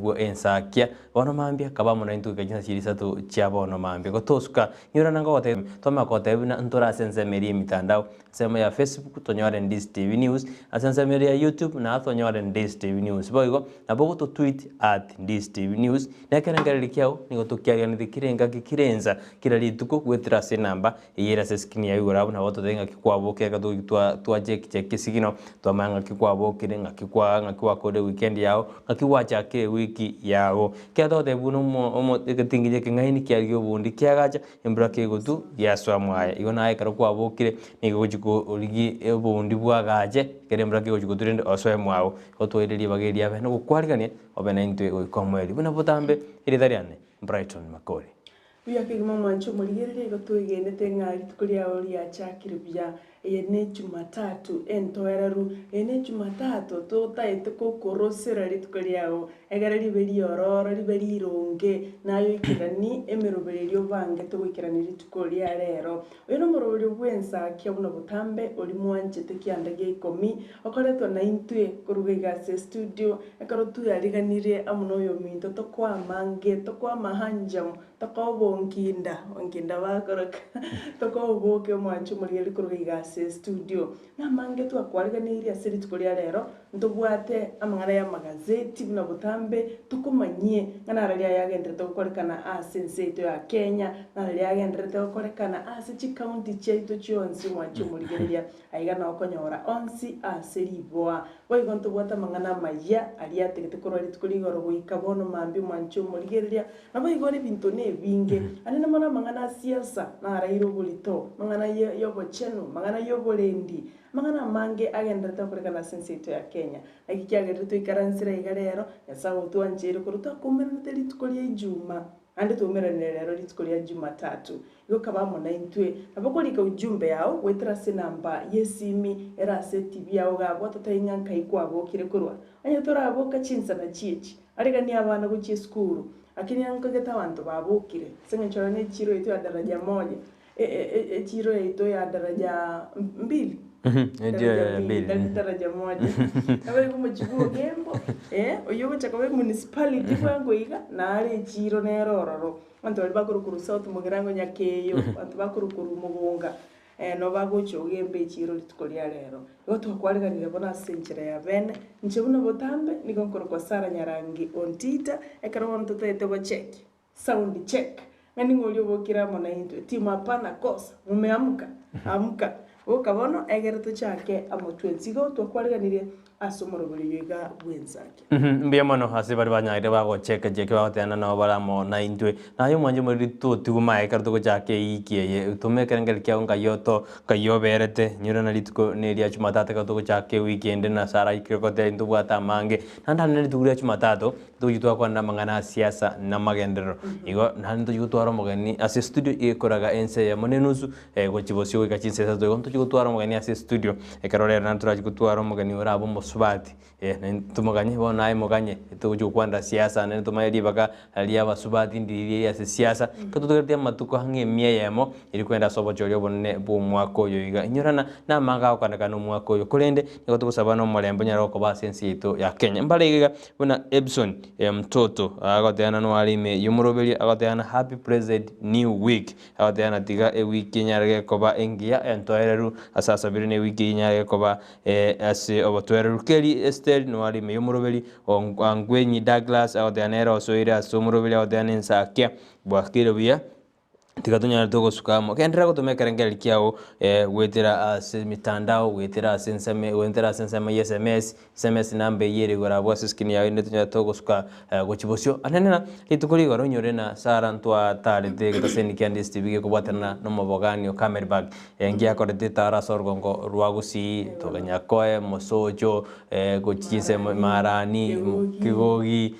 Bwo ensakia. Bono mambia, kaba amo naintwe goika chinsa chiria isato chia bono mambia. Gotosuka, nyorana ngogotebia, twamanya kogotebia buna ntore ase ensemo eria y'emitandao, ensemo ya Facebook tonyore Ndizi TV News, ase ensemo eria ya YouTube nabo tonyore Ndizi TV News. Boigo, nabo ogototweet at Ndizi TV News, na ekerengererio kiao nigo tokiariganetie kera engaki, kera ensa, kera rituko goetera ase enamba Eyio ere ase eskrini yaye igoro abwo nabo totebe ng'aki kwabokire ekero togoika twa twacheki cheki esigino, twamanya ng'aki kwabokire, ng'aki kwa ng'aki gwakorire ewikendi yago, ng'aki gwachakire ewiki yago. Ekero togoteba buna omo omo egetinginyi ekeng'aini kiarigia obondi kiagacha, embura kegotu giasoa mwaye. Igo naye ekero kwabokire, nigo ogochi korigia obondi bwagache, ekero embura kegochi gotwa rende osoe mwago. Igo twaire ribaga eria riabe nogokwarigania, obe naintwe goika omoerio. Buna botambe, erieta riane, Brighton Makori. Buya kegima mwanche omorigereria igo twegenete ng'a rituko riao riachakire buya. Eye ne Jumatatu entoereru, eye ne Jumatatu totaete kokorosera rituko riao egere ribe riororo ribe rironge naye oikerani emeroberi eria obangete goikerania rituko ria rero. Oyo nomoroberio bw'ensakia buna botambe oria mwanchete kianda gia ikomi okoretwa naintwe koruga iga ase estudio Ekero tweariganirie amo noyominto tokoa amange, tokoa amahanjamu, tokoa obonkinda, onkinda bakoroka, tokoa oboke omwancho omorigereria korwa iga ase estudio. Namange twakwariganeirie ase rituko ria rero, ntobwate amang'ana y'amagazeti buna botambe, tokomanyie ng'a naro riaye agenderete gokorekana ase ense yaito ya Kenya, naro riaye agenderete gokorekana ase chicounty chiaito chionsi omwancho omorigereria. Aiga nokonyora onsi ase riboa. Boigo ntobwate amang'ana amayia aria ategete korwa rituko rigoro goika bono mambia omwanche omorigereria, naboigo ebinto nebinge. Aria namo namang'ana a siasa naraire oborito, amang'ana y'obochenu, amang'ana y'oborendi, amang'ana amange agenderete gokorekana ase ense yaito ya Kenya. Naki kiagerire toikaransire aiga rero, Nyasae otwancheire korwa twakoumeranete rituko ria Ijumaa. Naende twaumeranire rero rituko ria Jumatatu. Igo kaba amo naintwe. Nabo korika ujumbe yao goetera ase enamba y'esimi ere ase etibi yao iga abwo totae ng'a nkai kwabokire korwa. Onye toraboka chinsa nachio echi, ariganie abana gochia esukuru. Lakini nkogete abanto babokire ase eng'encho ore ne echiro yaito ya daraja moja, echiro yaito ya daraja mbili. Daraja mbili, tari daraja moja. Nabo igo omochie bwa Ogembo, oyio ogocha koba emunicipality bwango iga, nare echiro nere ororo. Abanto baria bakorwa korwa South Mugirango Nyakeyo, abanto bakorwa korwa Mogonga, nabo bagocha Ogembo echiro rituko ria rero. Igo twakwariganire bono ase enchera ya bene, inche buna botambe nigo nkorokwa Sarah Nyarangi Ontita, ekero bono totaete gocheki. Sound check, ng'a ning'o oria obokire amo naintwe, timu hapana kosa, mumeamka, amka, boka bono egere tochake amo twensi. Igo twakwariganirie ase omoroberi oyo iga bw'ensakia. Mbuya mono ase baria banyarire bagocheka cheki bagotebana nabo bare amo naintwe. Naye omwanche omoriri totiguma aye ekero togochaka eyiki eye. Toma ekerengererio kiago nkai oto nkai oberete. Nyora na rituko ne ria Jumatatu ekero togochaka ewiki ende na Sarah aikire goteba intobwate amange. Naende ande rituko ria Jumatatu. Togochia twakwana amang'ana a siasa na amagenderero. Igo naende ntochia gotwara omogeni ase estudio ekoraga ense eyemo na enusu gochia bosio goika chinsa isato igo ntochia gotwara omogeni ase estudio ekero rero naende torachi gotwara omogeni orabe omosubati tomoganye bono naye moganye togochia gokwanera siasa naende tomanye ribaga ria abasubati ndiri riri ase siasa. Ekero totogereti amatuko ang'e emia eyemo eri kogenda ase obochori obonene bwa omwaka oyo iga. Inyorana namange agokanekana omwaka oyo korende nigo togosaba na omorembe onyare gokoba ase ense yaito ya Kenya. Mbare iga iga Buna Ebson mtoto agoteana noare ime y'omoroberio agoteana happy blessed new week agoteana tiga ewiki enyare gekoba engiya entoereru ase asabire na ewiki eyio enyare gekoba ase obotoereru Kelly Esther noare ime y'omoroberi Angwenyi Douglas agoteana ere osoire ase omoroberi agoteana ensakia bwakire buya. Tiga tonyare togosuka amo. Genderera gotoma ekerengererio kiao goetera ase emitandao, goetera ase ensemo goetera ase ensemo ya sms, sms namba eyio ere igoro abwo ase escreen yao ende tonyare togosuka gochia bosio. Anene na rituko rigoro onyore na Sarah ntwatarete egetaseni kia Ndisi TV gekobwaterana na omobogani o Camelback ngiakorete etaro ase orugongo rwa Gusii, Toganyakoe, Mosocho, gochia chinsemo Marani, Kegogi.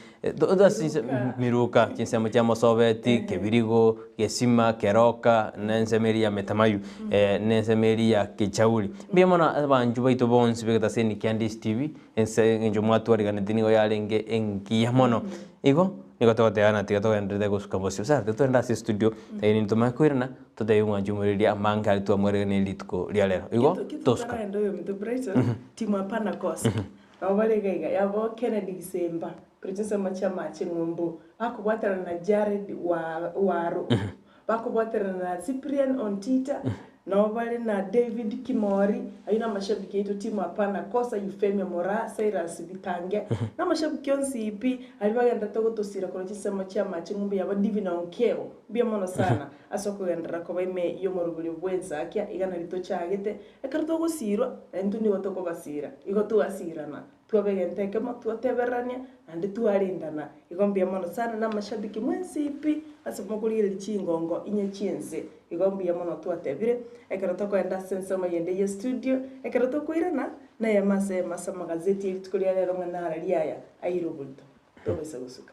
Miruka, chinsemo chia Mosobeti, Kebirigo, Gesima, Keroka, na ensemo eria ya Metamayu, na ensemo eria ya Kechauri. Mbuya mono abanchwa baito bonsi b'egetaseni kia Ndisi TV, ense eng'encho mwatwariganeti nigo yarenge engiya mono. Igo, nigo togoteba ng'a tiga togenderere gosuka bosio. Sasa tiga togende ase estudio, lakini tomanye koirana, totebie omwanchi omoreria amange aria twamwariganirie rituko ria rero. Igo, tosuka. Timu hapana kosa. Nabo bare iga iga, yabo Kennedy Gisemba. Korwa chinsemo chi'amache ng'umbu, bakobwaterana na Jared Waru, bakobwaterana na Cyprian Ontita, nabo bare na David Kimori, ayio namashabiki aito timu Hapana Kosa, Euphemia Moraa, Cyrus Bitange, namashabiki onsi pi aria bagenderete gotosira korwa chinsemo chi'amache ng'umbu yabo Divina Onkeo, mbuya mono sana ase okogenderera koba ime y'omoroberio bw'ensakia iga nari tochagete, ekero togosirwa naintwe nigo tokobasira, igo twasirana. Twaba egento ekemo, twatebererania, naende twarendana. Igo mbuya mono sana na amashabiki mwensi pi ase mokorigereria chingongo inye chi'ense. Igo mbuya mono twatebire, ekero tokoenda ase ensemo eyende ye studio, ekero tokoirana, neyemo ase eyemo ase amagazeti ye rituko ria rero ng'a narari aya aire oborito. Tobaisa gosuka.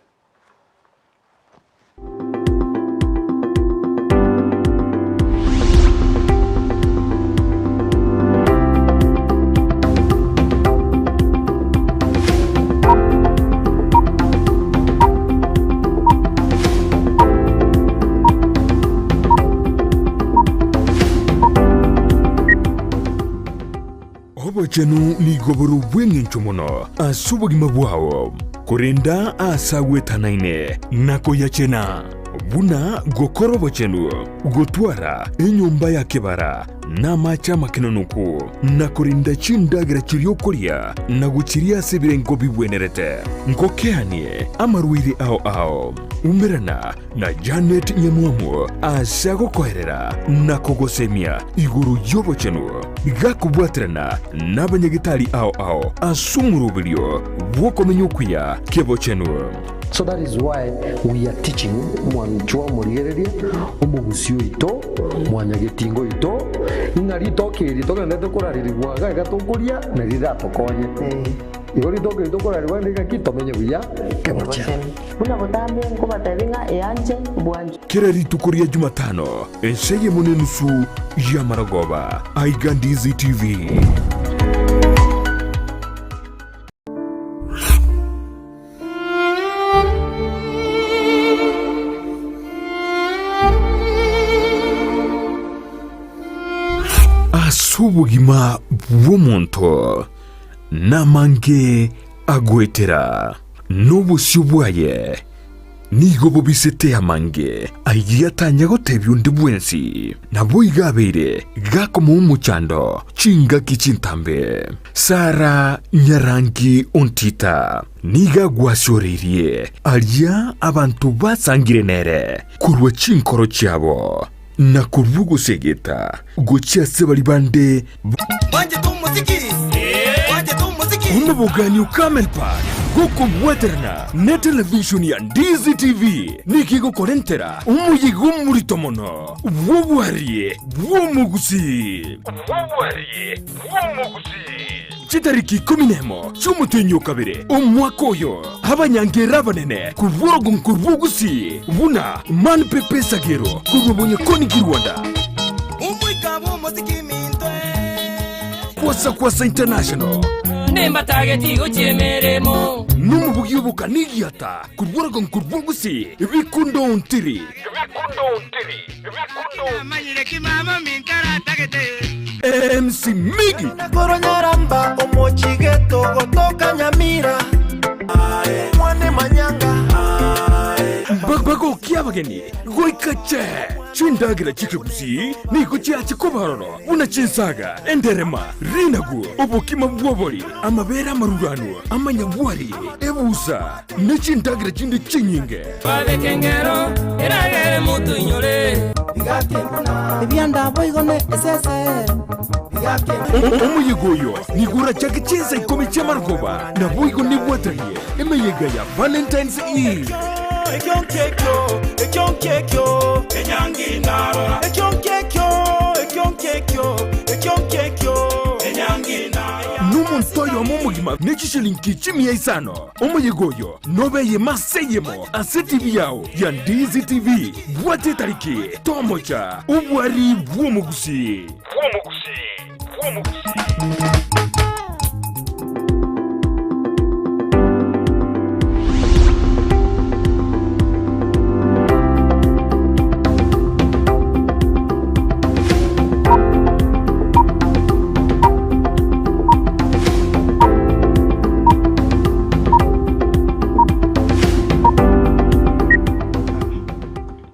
Obochenu nigo bore obw'engencho mono ase obogima bwao, korenda aase agwetanaine na koyachena, buna gokora obochenu, gotwara enyomba ya kebara na amache amakenonoku, na korenda chindagera chiria okoria na gochiria ase ebirengo bigwenerete. Ngokeanie amarwaire ao ao. Umerana na Janet Nyamwamu ase agokoerera na kogosemia igoro y'obochenu, gakobwaterana nabanyagetari ao ao ase omoroberio bw'okomenya okuya kebochenu. So that is why we are teaching mwanchwa omorigereria, omogusi oito, mwanyagetinga oito, ng'a ritoke eri togenderete korarerigwa iga iga tokoria nari riratokonye. Igo ritoke eri tokorarerigwa rinde ng'aki tomenye buya kebochenu. Buna botambe nkobatebie ng'a eanche bwanchwe. Kera rituko ria Jumatano, ense eyemo nenusu y'amarogoba, aiga Ndizi TV. Ase obogima bw'omonto namange agoetera, na obosio bwaye nigo bobisete amange ayio atanya gotebia onde bwensi. Naboigo abeire gakomoa omochando chingaki chintambe. Sara nyarangi ontita nigo agwasioreirie aria abanto basangire nere korwa chinkoro chiabo, na korwa ogosegeta gochia ase baria bande. Omobogani o Carmel Park gokobwaterana ne television ya Ndizi TV nigo egokorentera omoyega omorito mono bw'obwari bw'omogusii. Chitariki ikomi nemo chi'omotienyi o kabere omwaka oyo, abanyangera abanene korwa orogongo rw'Ogusii buna Man Pepe Sagero korwa Bonyakoni Kirwanda, Kwasa Kwasa International, nomobugi obokanigiata korwa orogongo rw'Ogusii Bikundo Ontiri. MC Miggy. Koronyaramba omochigeto gotoka Nyamira mwane manyanga. Bagokia abageni goika che chindagera chi'ekegusii nigo chiache koba ororo buna chinsaga, enderema, rinagu, obokima bw'obori, amabere amaruranu, amanyabwari, ebusa, ne chindagera chinde chinyinge. Babeke engero eragere motoinyore. Ebianda boigo ne esese. Omoyega oyo nigo orachake chinsa ikomi chi'amarogoba, naboigo nibwatanie emeyega ya Valentine's Eve. Nomonto oyomo omogima ne chishilingi chimia isano. Omoyega oyo nobe eyemo ase eyemo ase TV yao ya Ndizi TV. Bwata etariki, tomocha obwari bw'omogusii.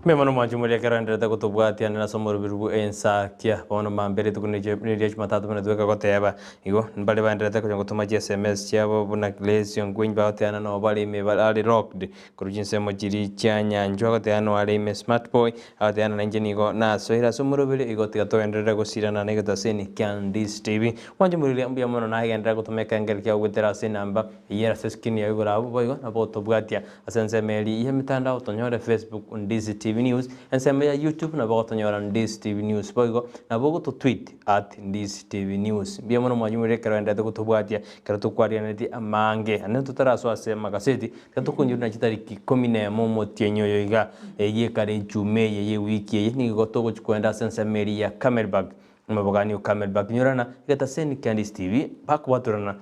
Mbuya mono mwanche moria ekero enderete gotobwatia ase omoroberi bwe ensakia. Bono mambia rituko neria Jumatatu buna tweka goteba. Igo mbare baenderete konya gotoma chi sms chiabo buna Glacio Ngwiny bagoteana nabo bare ime are locked korwa chinsemo chiria chia Nyanchwa agoteana noo are ime Smart Boy agoteana nainche nigo nasoire ase omoroberi igo tiga togenderere gosirana na egetaseni kia Ndisi TV. Mwanche moriria mbuya mono nagenderera gotoma ekengeri kiago goetera ase enamba eyio ere ase escreen yago igoro abwo boigo nabo otobwatia Ase ensemo eria y'emetandao tonyore Facebook Ndisi TV News, ensemo ya YouTube nabo ogotonyora Ndisi TV News boigo nabo ogototweet at Ndisi TV News. Mbuya mono mwanyumire ekero oenderete gotobwatia ekero tokwarianetie amange. Naende totarasoa ase amagaseti tiga tokonyorwa na chitariki ikomi na emo omotienyi oyo iga eyio ekare echuma eye ye ewiki eye nigo togochi koenda ase ensemo eria ya Camelback amabogani o Camelback nyorana egetaseni kia Ndisi TV bakobwatorana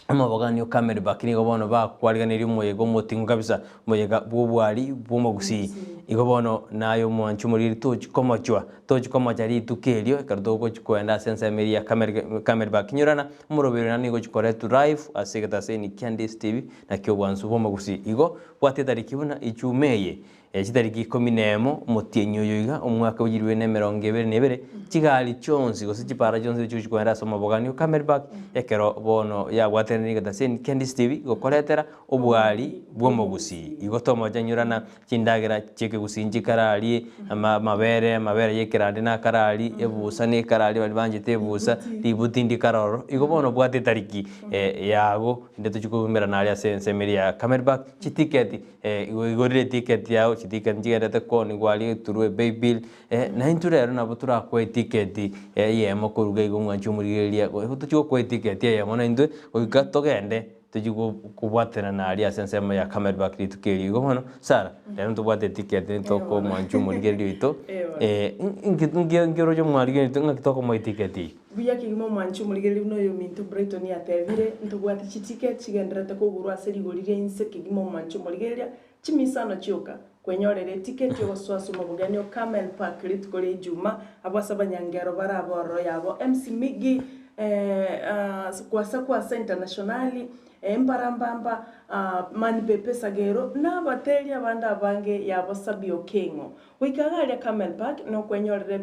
Amabogani o Camelback nigo bono bakwariganirie omoyega omoting'u kabisa, omoyega bw'obwari bw'omogusii. Igo bono naye omwanchi omoriri tochi komochwa, tochi komocha rituko erio ekero togochi koenda ase ensemo eria ya Camel Camelback. Inyorana omoroberi one nigo ochi koretwa live ase egetaseni kia Ndisi TV nakio obwansu bw'omogusii. Igo bwata etariki buna Ijumaa eye Chitariki ikomi nemo omotienyi oyo iga, omwaka oirwe nemerongo ebere na ebere, chigari chionsi gose chipara chionsi chigochi kogenda ase omobogani o Camelback, ekero bono yabwatanire egetaseni kia Ndisi TV gokoretera obwari bw'omogusii. Igo tomochanyurana chindagera chi'ekegusii nchikararie, ama amabere amabere ya ekerandi nakararie, ebusa nekararie baria banchete ebusa, ributi ndikare ororo. Igo bono bwata etariki yago ende tochie koumerana aria ase ensemo eria ya Camelback, chitiketi Igo igorire etiketi yao, chitiketi nchigenderete koonigwa aria eturwe ebaybill, na intwe rero nabo torakoe etiketi eyemo koruga igo mwanche omorigereria, igo tochia gokoa etiketi eyemo na intwe goika togende tochie kobwaterana aria ase ensemo ya Camelback rituko erio. Igo bono Sarah, rero ntobwate etiketi ntokoa omwanchi omorigereria oito, inki inki oroche omwarigereria oito ng'aki tokomoa etiketi eye? Buya kegima omwanchi omorigereria buna oyominto Brighton atebire, Ntobwate chiticket chigendererete kogurwa ase rigori ria inse kegima omwanchi omorigereria chimisano chioka kwenyorera eticket ogosoa ase omobogeni o Camel Park rituko ria Ijuma abwo ase abanyangero barabe ororo yabo MC Miggy Kwasa Kwasa Internationali Embarambamba Man Pepe Sagero na abateri abande abange yabo Sabby Okeng'o Goika iga aria Camel Park nokwenyorera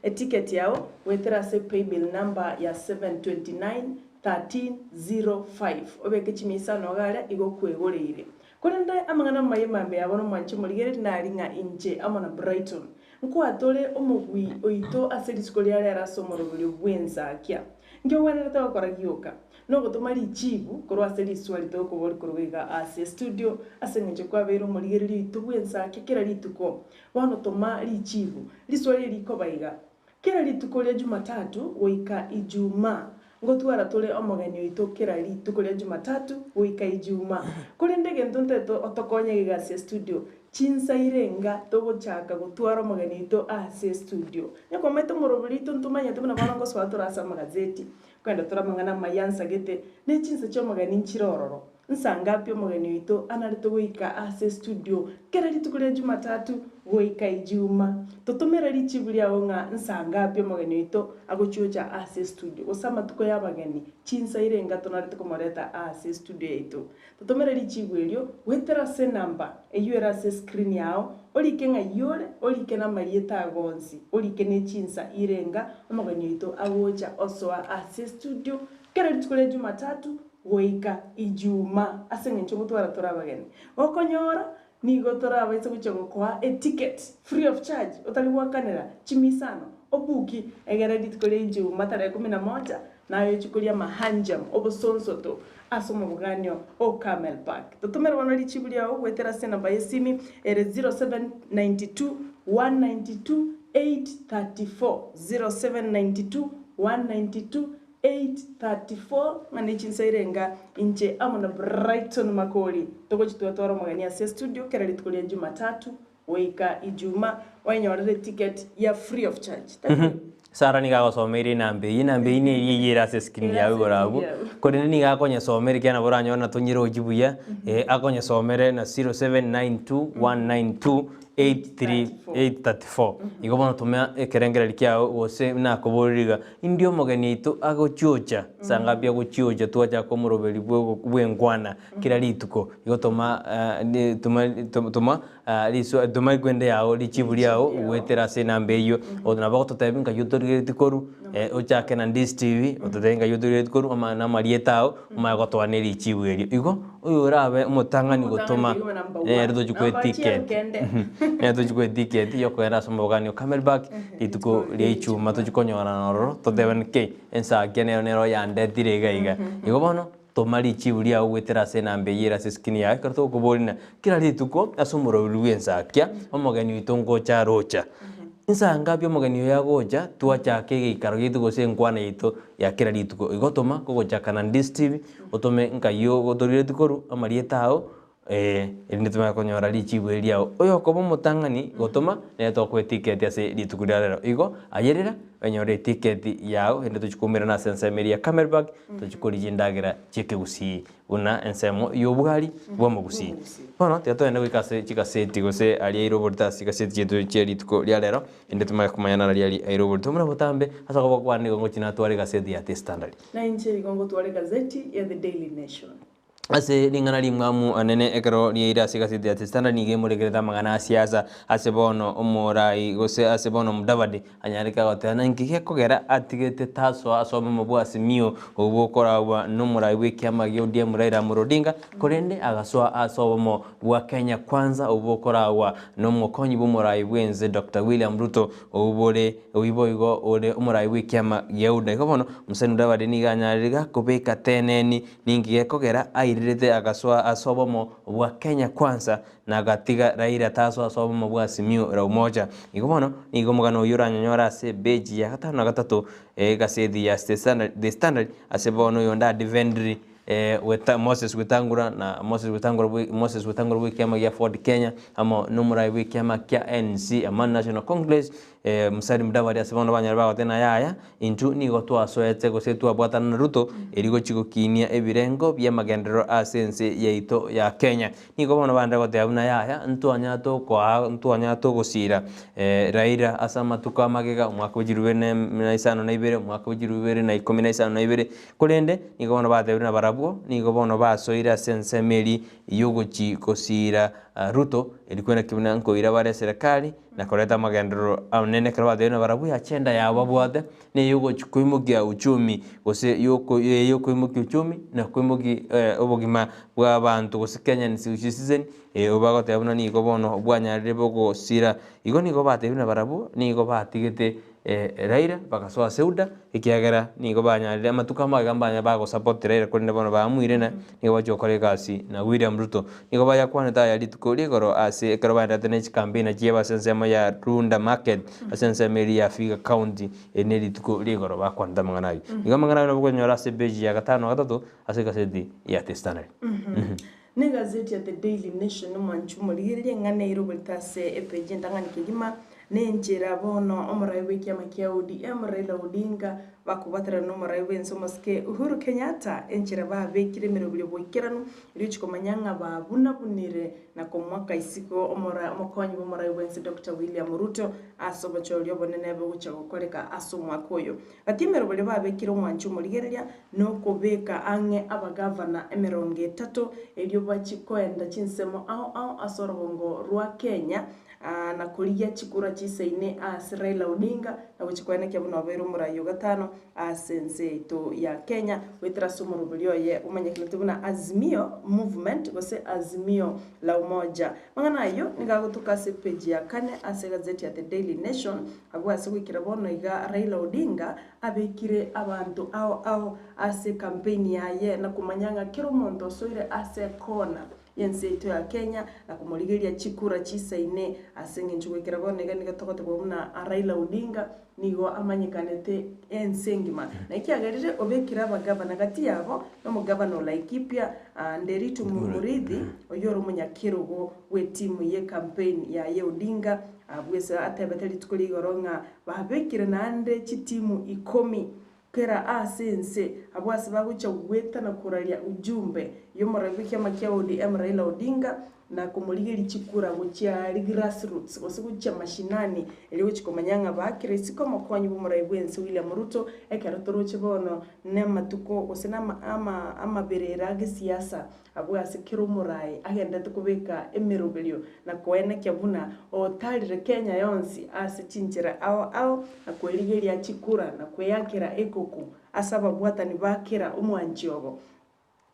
eticket yao goetera ase paybill number ya 7291305 obeke chimisano iga aria igo kwegoreire. Korende amang'ana amaya mambia yabo nomwanche omorigereria nari ng'a inche amo na Brighton nkwatore omobui oito ase rituko ria rero ase omoroberio bw'ensakia. Nki ogwenerete gokora gioka? Nogotoma richibu korwa ase riswari tokoboria korwa iga ase estudio, ase engencho kwabeire omorigereria oito bw'ensake kera rituko. Bono toma richibu. Riswari eri rikoba iga, Kera rituko ria Jumatatu goika Ijumaa, ngotwara tore omogeni oito kera rituko ria Jumatatu goika Ijumaa. Korende egento ntaete otokonye iga ase estudio, chinsa irenga togochaka gotwara omogeni oito ase estudio. Onye kwamaete omoroberi oito ntomanyete buna bono ngosoa tore ase amagazeti, Kwenda tore amang'ana amaya ansagete, ne chinsa chi'omogeni nchire ororo. Nsa ngapi omogeni oito anarete goika ase estudio kera rituko ria Jumatatu goika Ijuma? Totomere richibu riao ng'a nsa ngapi omogeni oito agochiocha ase estudio, gose amatuko y'abageni chinsa irenga tonarete komoreta ase estudio yaito. Totomere richibu erio goetera ase enamba eyio ere ase escreen yao, orike ng'ai ore, orike namarieta ago onsi, orike ne chinsa irenga omogeni oito agocha osoa ase estudio kera rituko ria Jumatatu goika Ijumaa ase eng'encho ngotwara tore abageni. Gokonyora nigo torabaise gochia gokoa eticket free of charge otari goakanera chimisano obuki egere rituko ria Ijumaa tarehe kumi na moja Naye ochie koria amahanjam obosonsoto ase omoboganio o Carmel Park. Totomere bono richibu riao goetera ase enamba y'esimi ere 0792 192 834, 0792 192 834, ng'a ne chinsa irenga inche amo na Brighton Makori togochi twatwara omogeni ase estudio kera rituko ria Jumatatu Goika Ijumaa oenyorere eticket ya free of charge. Tari bo? Sarah nigo agosomeire enamba eyio, enamba eyio neri eyio ere ase escreen yago igoro abwo, korende nigo akonyesomera ekiagera nabo oranyore na tonyerochi buya, akonyesomere na 0792192. 83 834. Igo bono toma ekerengererio kiao gose nakoboria iga, indi omogeni oito agochiocha, sangapi agochiocha twachaka omoroberi bwe bw'enkwana kera rituko. Igo toma toma toma riswa toma ekwende yao richibu riao goetera ase enamba eyio. Nabo ogototebia nkai otorigeretie korwa, ochake na Ndisi TV, ototebie nkai otorigeretie korwa omanye na amarieta ao, omanye gotoa ne richibu erio. Igo, oyo orabe omotang'ani gotoma nere tochia koa eticket, nere tochia koa eticket ya okogenda ase omobogani o Camelback, rituko ria ichuma tochia konyorana ororo, totebane ki, ensakia nero nero oyandetire iga iga. Igo bono, toma richibu riago goetera ase enamba eyio ere ase eskrini yaye, ekero togokoboria ng'a kera rituko ase omoroberi bwa ensakia, omogeni oito ngocha arocha. Insa ngapi omogeni oyo agocha, twachaka egeikaro giaito gose enkwana yaito ya kera rituko. Igo toma kogochaka na Ndisi TV, otome nkai ogotorigeretie korwa amarieta ao, erinde tomanye konyora richibu eri riao. Oyokoba omotang'ani gotoma, nere tokoa etiketi ase rituko ria rero. Igo ayerera, onyore etiketi yao erinde tochie koumerana ase ensemo eria ya Camelback, tochie korigia endagera chi'ekegusii buna ensemo y'obwari bw'omogusii. Bono tiga togende goika ase chigaseti gose aria aire oborito ase chigaseti chiaito chie rituko ria rero, erinde tomanye komanya nari aria aire oborito. Buna botambe ase okoba kwane nigo ngochia natware egaseti ya The Standard. Na inche igo ngotwara egazeti ya The Daily Nation. Ase ring'ana rimwamu anene ekero riaire ase egaseti ya The Standard nigo emorekerete amang'ana a siasa ase bono omorai gose ase bono Mudavadi anyareke agoteba na inki gekogera atigete tasoa ase obomo bwa Azimio obwo bokoragwa nomorai bw'ekiama gia ODM Raila Amolo Odinga korende agasoa ase obomo bwa Kenya Kwanza obwo bokoragwa nomokonyi bw'omorai bw'ense Doctor William Ruto obwo bore oyio boigo ore omorai bw'ekiama gia UDA. Igo bono Musalia Mudavadi nigo anyarire gakobeka teneni Ninki gekogera airerete agasoa ase obomo bwa Kenya Kwanza na agatiga Raila tasoa ase obomo bwa Azimio la Umoja? Igo bono nigo omogano oyio oranyonyore ase epeji ya gatano na gatato y'egaseti ya The Standard ase bono oyonde adivendiri Moses Wetangula na Moses Wetangula Moses Wetangula bw'ekiama gia Ford Kenya amo nomorai bw'ekiama kia NC Amani National Congress Musalia Mudavadi ase bono banyare bagoteba ng'a yaya, intwe nigo twasoete gose twabwatana na Ruto erio gochia gokinia ebirengo bi'amagenderero ase ense yaito ya Kenya. Nigo bono baendire goteba buna yaya, ntwanyara tokoa ntwanyara togosira Raila ase amatuko amagega omwaka bwe chilifu ibere na isano na ibere, omwaka bwe chilifu ibere na ikomi na isano na ibere, korende nigo bono batebire nabarabwo nigo bono basoire ase ensemo eria yogochi gosira Ruto erio kwene buna nkoira bare eserekari. na koreta amagenderero amanene ekero batebirie na barabwo agenda yabo babwate neyogochi koimokia uchumi gose yoko eyokoimokia uchumi na koimokia obogima bwa abanto gose Kenyan citizen bagoteba buna nigo bono bwanyarire bogosira. Igo nigo batebirie na barabwo nigo batigete Raila bagasoa ase UDA ekiagera nigo banyarire amatuko amagega mbanya bagosupport Raila korende bono bamuire na nigo bachia gokora egasi na William Ruto. Nigo bayakwanete aya rituko rigoro ase ekero baendererete ne chicampaign chiabo ase ensemo ya Runda Market ase ensemo eria ya Vihiga County eri ne rituko rigoro bakwanete amang'ana ayio. Igo amang'ana ayio nabo okonyora ase epage ya gatano na gatato ase egaseti ya The Standard. Ne egazeti ya The Daily Nation omwanchi omorigereria eng'ana eire oborito ase epeji entang'ani kegima, Nenchera bono omorai bw'ekiama kia ODM Raila Odinga bakobwaterana nomorai bw'ense omosike Uhuru Kenyatta enchera babekire emeroberio boikeranu erio chikomanya ng'a babuna-bunire na komoaka isiko omokonyi bw'omorai bw'ense Doctor William Ruto ase obochori obonene bogochia gokoreka ase omwaka oyo. Gati emeroberio babekire omwanchi omorigereria nokobeka ang'e abagavana emerongo etato erio bachie koenda chinsemo ao ao ase orogongo rwa Kenya na korigia chikura chisaine ase Raila Odinga na gochia koenekia buna obeire omorai o gatano ase ense yaito ya Kenya goetera ase omoroberi oye omanyekanete buna Azimio Movement gose Azimio la Umoja. Amang'ana ayio nigo agotoka ase epeji ya kane ase egazeti ya The Daily Nation abwo ase goikera bono iga Raila Odinga abekire abanto ao ao ase ekampeini yaye na komanya ng'a kera omonto osoire ase ekona y'ense yaito ya Kenya na komorigeria chikura chisaine ase engencho goikera bono iga nigo togotebwa buna Raila Odinga nigo amanyekanete ense engima na ekiagerire obekire abagavana gati yabo na omogavana o Laikipia Nderitu Muriithi oyio ore omonyakerogo bw'etimu y'ecampaign yaye Odinga bwese atebete rituko ria igoro ng'a babekire naende chitimu ikomi Kera ase ense, abwo ase bagochia gwetana koraria ujumbe Y'omorai bw'ekiama kia ODM Raila Odinga na komorigeria chikura gochia aria grassroots gose gochia mashinani erio gochia komanya ng'a baakire isiko omokonyi bw'omorai bw'ense William Ruto ekero toroche bono namatuko gose nama ama amaberera agesiasa abwo ase kera omorai agenderete kobeka emeroberio na koenekia buna otarire Kenya yonsi ase chinchera ao ao na kwerigeria chikura na kweyakera ekuku ase ababwatani ba kera omwanchi obo.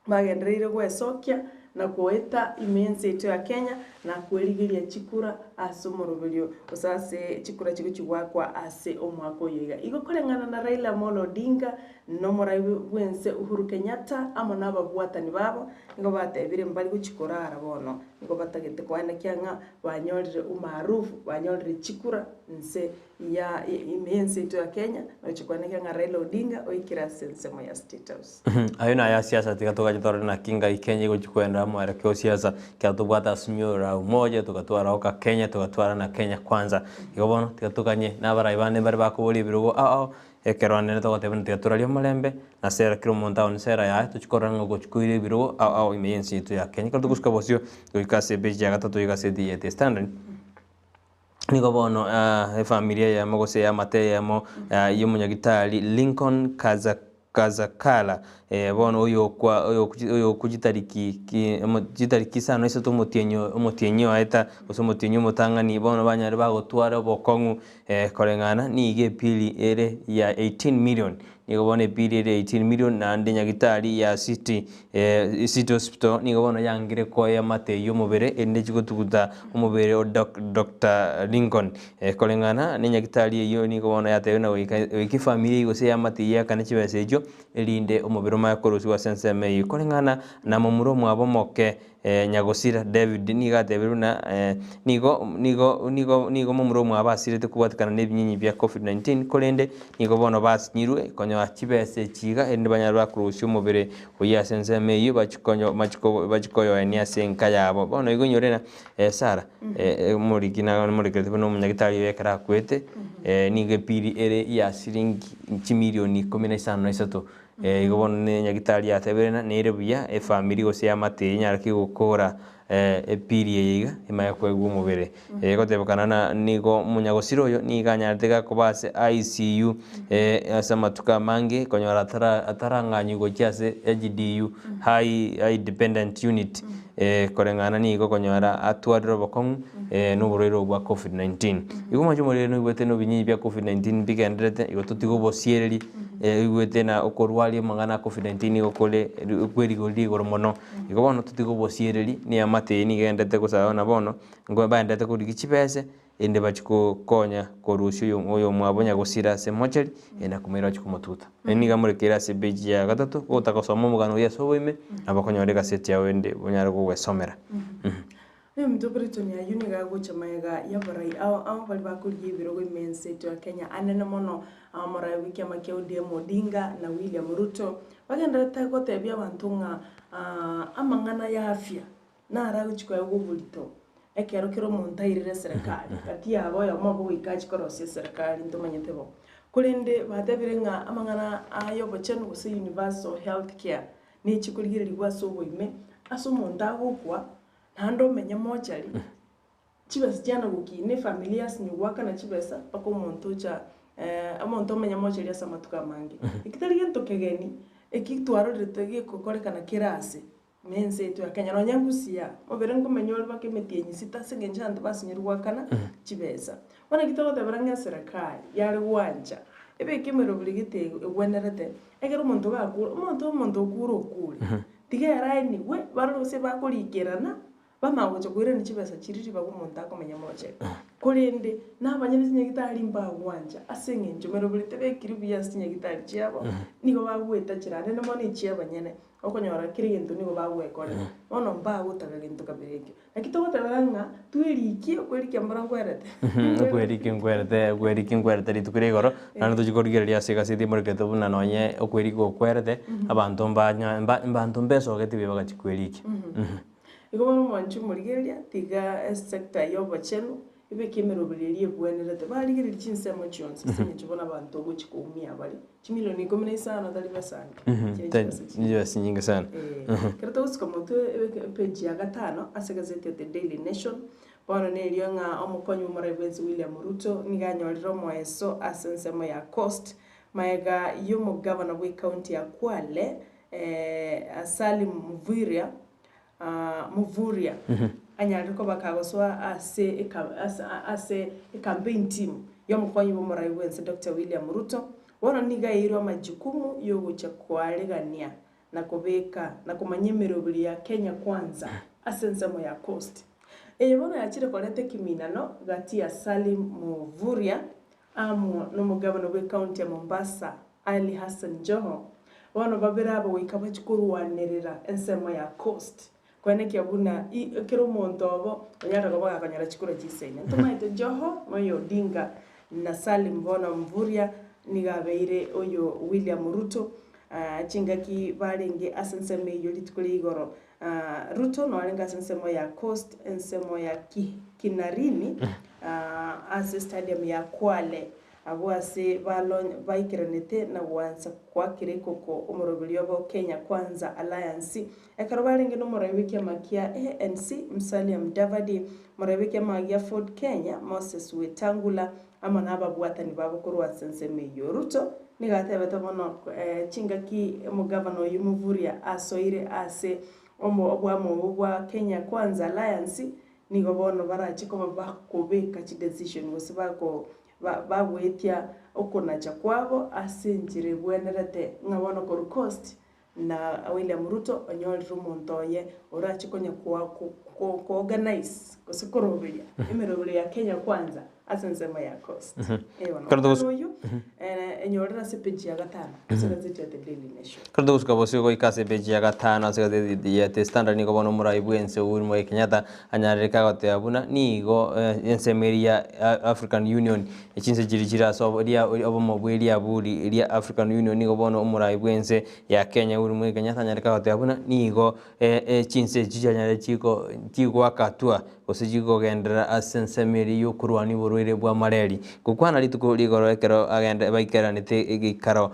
Bagendereire gwesokia na goeta ime y'ense yaito ya Kenya na kwerigeria chikura ase omoroberio gose ase chikura chigochia goakwa ase omwaka oyo iga. Igo koreng'ana na Raila Amolo Odinga na omorai bw'ense Uhuru Kenyatta amo na ababwatani babo nigo batebire mbari gochia korara bono, nigo batagete koenekia ng'a banyorire umaarufu, banyorire chikura nse ya ime y'ense yaito ya Kenya, na gochia koenekia ng'a Raila Odinga oikire ase ensemo ya State House. Ayio naye siasa tiga togache torore naki ngai Kenya egochia koenda mwerekeo siasa ekero tobwate Azimio la Umoja togatwara Oka Kenya togatwara na Kenya Kwanza. Igo bono tiga toganye na abarai bande mbare bakoboria ebirogo ao ao ekero nere togoteba buna tiga torarie omorembe na sera kera omonto aone sera yaye tochie korora ng'a ogochia koira ebirogo ao ao ime y'ense yaito ya Kenya. Ekero togosuka bosio goika ase epeji ya gatato y'egaseti ya The Standard. Nigo bono efamiri eyemo gose eamate eyemo y'omonyagitari Lincoln Kaza Kazakala bono oyokwa oyokwa chitariki ki chitariki isano na isato omotienyi omotienyi oeta gose omotienyi omotang'ani bono banyare bagotwara obokong'u koreng'ana nigo epili ere ya 18 million. Nigo bono epili ere 18 million naende nyagitari ya City City Hospital nigo bono yangire koa eamate eyio omobere erinde echi gotuguta omobere o Doctor Lincoln. Koreng'ana ne nyagitari eyio nigo bono yatebire na goika goika efamiri eyio gose eamate eyio eakane chibesa echio erinde omobere omanye korusigwa ase ensemo eyio. Koreng'ana na momura omwabo omoke Nyagosira David nigo atebire buna nigo nigo nigo nigo momura omwabo asirete kobwatekana na ebinyinyi bia Covid 19 korende nigo bono basinyirwe konyoa chibesa echi iga erinde banyare bakorusia omobere oyio ase ensemo eyio bachikonyo bachiko bachikoyoenia ase enka yabo. Bono igo inyore ng'a Sarah omoriki na omorekereti buna omonyagitari oyo ekero akwete nigo epiri ere ya siringi chimilioni ikomi na isano na isato. Igo bono ne nyagitari yatebire ng'a nere buya efamiri gose eamate eye enyare ki gokora epiri eye iga emanye koegwa omobere. Egotebekana ng'a nigo omonyagosira oyo nigo anyarete gakoba ase ICU ase amatuko amange konyora atara atarang'anywa gochia ase HDU high high dependent unit koreng'ana nigo okonyora atwarire obokong'u na oborwaire obwo bwa covid 19. Igo mwanche omorere noigwete na ebinyinyi bia covid 19 mbigendererete igo totige obosiereri oigwete na okorwaria amang'ana a covid 19 nigo kore kwe rigori rigoro mono. Igo bono totige obosiereri na eamate eye nigo egendererete gosaba buna bono, nigo baendererete korigia chibese. Erinde bachie gokonya korusia oyo oyomwabo nyagosira ase emocheri, na komoira bachie komotuta. Naende nigo amorekeire ase epeji ya gatato, gotaka gosoma omogano oyio ase oboime, nabo okonyora egaseti yao ende onyare kogwesomera. Oyominto Briton ayio nigo agocha magega y'abarai ao ao baria bakorigia ebirogo ime ense yaito ya Kenya anene mono omorai bw'ekiama kia ODM Odinga na William Ruto bagendererete gotebia abanto ng'a amang'ana ya afya Naro agochia koegwa oborito ekero kera omonto airire eserekari, gati yabo oyomo obo goika achie korosia eserekari ntomanyete bo. Korende batebire ng'a amang'ana aya obochenu gose universal health care nechi korigererigwa ase oboime, ase omonto agokwa naende omenye mochari, chibesa chiana gokina efamiri yasinye goakana chibesa mpaka omonto ocha omonto omenye mochari ase amatuko amange. Eki tari gento kegeni, eki twarorete gegokorekana kera ase. Na ense yaito ya Kenya nonya ngusia, mobere nkomenya ore mpaka emetienyi sita ase engencho abanto basinyirwe goakana chibesa. Bono ekio togotebera ng'a eserekari yare gwancha, ebeke emeroberi gete egwenerete, ekero omonto gakure, omonto omonto okure okure, tiga eraenigwe barore gose bakorikerana, bamanye gocha koirania chibesa chiria ribaga omonto akomenya mochenu. Korende, nabanyene chinyagitari mbagwancha ase eng'encho meroberi tebekiri buya ase chinyagitari chiabo, nigo bagoeta chirande mono echiabanyene. Okonyora kera egento nigo bagwekorera, bono mbagotaka gento kabere ekio. Naki togotebera ng'a twerikie, okwerikia mbora nkwerete. Okwerikia nkwerete, okwerikia nkwerete rituko ria igoro, naende tochia korigereria ase egaseti emorekete buna nonye okwerikia gokwerete, abanto mbanya mba mbanto mbesogeti buya bagachia kwerikia. Igo bono mwanche omorigereria, tiga esector ya obochenu. Ebeke emeroberi eria ebwenerete, barigererie chinsemo chionsi ase eng'encho bono abanto ogochia koumia bare chimilioni ikomi na isano tari basange, chiria chibesa chinyinge. Chibesa chinyinge sana. Eh, ekero togosika motwe ebeke epage ya gatano ase egazeti ya The Daily Nation, bono nerio ng'a omokonyi bw'omorai bwensi William Ruto nigo anyorire omoeso ase ensemo ya Coast, magega y'omogavana bw'ecounty ya Kwale, Salim Mvurya, Mvurya anyarire koba kagosoa ase ase ecampaign team y'omokonyi bw'omorai bwense Doctor William Ruto, bono nigo aeirwe amajukumu y'ogochia koaregania na kobeka na komanya emeroberi ya Kenya Kwanza ase ensemo ya Coast. Eye bono yachire koreta ekiminano gati ya Salim Mvurya Amo nomogabana bw'ecounty ya Mombasa, Ali Hassan Joho, bono babere aba goika bachie korwanerera ensemo ya Coast koenekia buna kera omonto obo onyarire koba gakonyora chikura chisaine. Ntomaete Joho noyo Odinga na Salim bono Mvurya nigo abeire oyo William Ruto chingaki barenge ase ensemo eyio rituko ria igoro. Ruto norenge ase ensemo ya Coast, ensemo ya Kinarini, ase stadium ya Kwale, abwo ase baikeranete na gwansa goakera ekoko omoroberio obo Kenya Kwanza Alliance. Ekero barenge nomorai bw'ekiama kia ANC, Musalia Mudavadi, omorai bw'ekiama gia Ford Kenya, Moses Wetangula, amo nababwatani babo korwa ase ensemo eyio. Ruto nigo atebete bono chingaki omogavana oyio Mvurya asoire ase oboamo obo bwa Kenya Kwanza Alliance, nigo bono barache koba bakobeka chidecision gose bako bagoetia okonacha kwabo ase enchera ebwenerete ng'a bono korwa Coast Na William Ruto onyorire omonto oye orache konya ko organize gose koroberia emeroberio ya Kenya Kwanza ase ensemo ya Coast. Eh bono Ekero omwana oyio enyorire ase page ya gatano ase egazeti ya The Daily Nation. Ekero togosuka bosio goika ase epeji ya gatano ase egazeti ya The Standard nigo bono omorai bwense Uhuru Muigai Kenyatta anyarire kagoteba buna nigo ensemo eria ya African Union Chinse chiria chire ase obomo bwe riaburi ria African Union nigo bono omorai bw'ense ya Kenya Uhuru Muigai Kenyatta anyare kagoteba buna nigo chinse echi chianyare chigoaka hatua gose chikogenderera ase ensemo eria y'okorwania oborwaire bwa mareri. Gokwana rituko rigoro ekero agende baikeranete egeikaro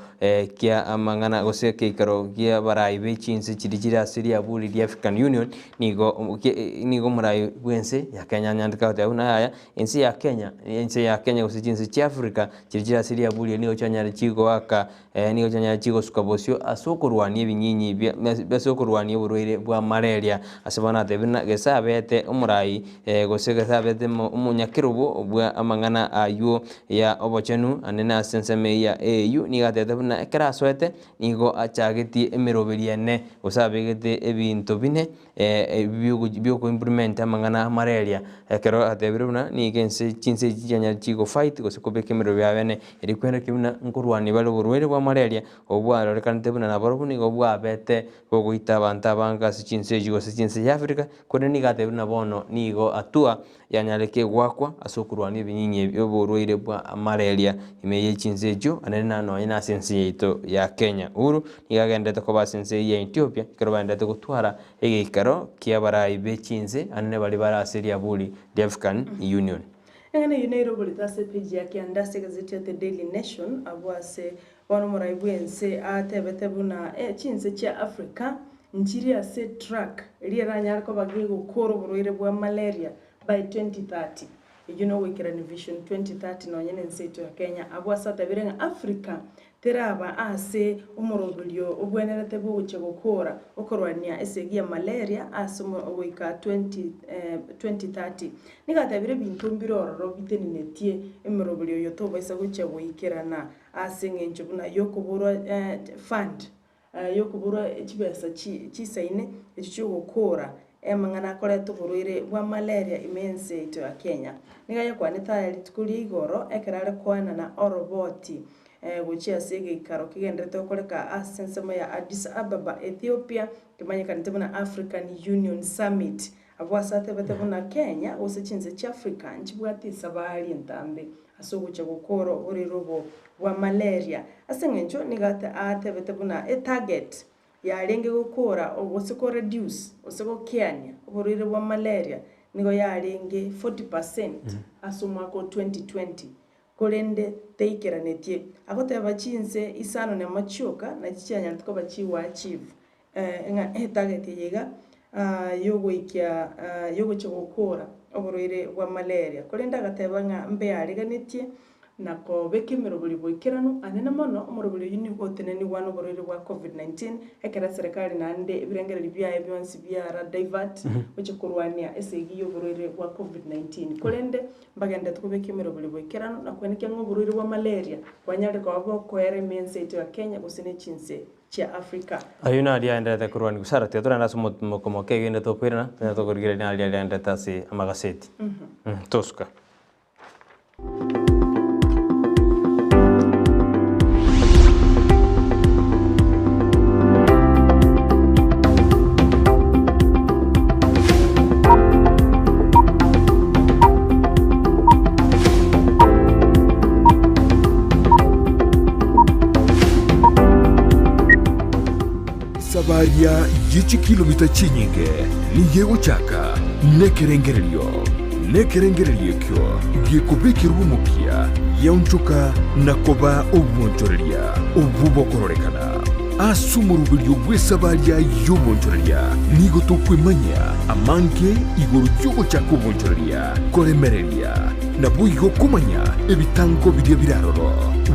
kia amang'ana gose egeikaro kia abarai be chinse chiria chire ase riaburi ria African Union nigo nigo omorai bw'ense ya Kenya anyarete kagoteba buna yaya Ense ya Kenya, ense ya Kenya gose chinse chia Africa chiria chire ase riabu riria nigo chianyare chigoaka nigo chianyare chigosuka bosio ase okorwania ebinyinyi bia ase okorwania oborwaire bwa malaria. Ase bono natebire ng'a gese abete omorai gose gese abete omonyakerobo bwa amang'ana aywo ya obochenu naende na ase ensemo eye ya AU nigo atebete buna ekero asoete nigo achagetie emeroberi ene gose abegete ebinto bine biokoimplement amang'ana a malaria, ekero atebire buna nigo ense chinse echi chianyare chigofight gose kobeka emerero yabo ene erio kwenereka buna nkorwania bare oborwaire bwa malaria obwo bwarorekanete buna naborobwo nigo bwabete bogoita abanto abange ase chinse echi gose chinse chia Africa, korende nigo atebire buna bono nigo hatua yanyare kegoakwa ase okorwania ebinyinyi ebi oborwaire bwa malaria ime ye chinse echio naende na nonye na ase ense yaito ya Kenya. Uhuru nigo agenderete koba ase ense eyio ya Ethiopia ekero baenderete gotwara egeikaro ki'abarai be chinse anene baria bare ase riaburi ria African Union. Eng'ana eyio nairoborete ase epeji ya kianda ase egazeti ya The Daily Nation abwo ase bono omorai bw'ense atebete buna chinse chia Africa nchiri ase track eria eranyare koba gegokora oborwaire bwa malaria by 2030. Eyio nogoikerania Vision 2030 nonye nense yaito ya Kenya. Abwo ase atebire ng'a Africa teraba ase omoroberio obwenerete bw'ogochia gokora okorwania esegi ya malaria ase goika 2030. Nigo atebire ebinto mbire ororo bitenenetie emeroberio oyo tobaisa gochia goikerana ase eng'encho buna yokoborwa fund yokoborwa chibesa chisaine echio chi'ogokoora amang'ana akoreta oborwaire bwa malaria ime y'ense yaito ya Kenya. Nigo ayakwanete aya rituko ria igoro ekero are koenana oroboti gochia ase egeikaro kegenderete gokoreka ase ensemo ya Addis Ababa, Ethiopia, kemanyekanete buna African Union Summit. Abwo ase atebete buna Kenya gose chinse chia Africa nchibwate esabari entambe ase ogochia gokoora oborwaire obo bwa malaria. Ase eng'encho nigo atebete buna etarget yarenge gokoora gose ko reduce gose gokeania oborwaire bwa malaria. Nigo yarenge 40% ase omwaka o 2020, korende teikeranetie. Agoteba chinse isano nemo chioka nachi chianyarete koba chigo achieve ng'a etarget eye iga yogoikia yogochia gokora oborwaire bwa malaria. Korende agateba ng'a mbeareganetie na kobeka emeroberi boikeranu anene mono, omoroberi oyio nigo otenenigwa noborwaire bwa Covid-19, ekero eserekari naende ebirengererio biaye bionsi biara divert gochia korwania esegi y'oborwaire bwa Covid-19. Korende mbagenderete kobeka emeroberi boikeranu na koenekia ng'a oborwaire bwa malaria bwanyarire koba bokoera ime ense yaito ya Kenya gose ne chinse chia Africa. Ayio naria aenderete korwania gose aratiga torende ase omotimoko moke egende tokoirana, tonyare tokorigereria naria aenderete ase amagaseti. Tosuka. Esabaria ye chikilomita chinyinge nigo egochaka nekerengererio, nekerengererio ekio gekobekerwa omokia giaonchoka na koba obwonchoreria obwo bokororekana. Ase omoroberio bw'esabaria y'obwonchoreria nigo tokwemanyia amange igoro y'ogochaka obwonchoreria, koremereria, naboigo komanya ebitango biria bire aroro.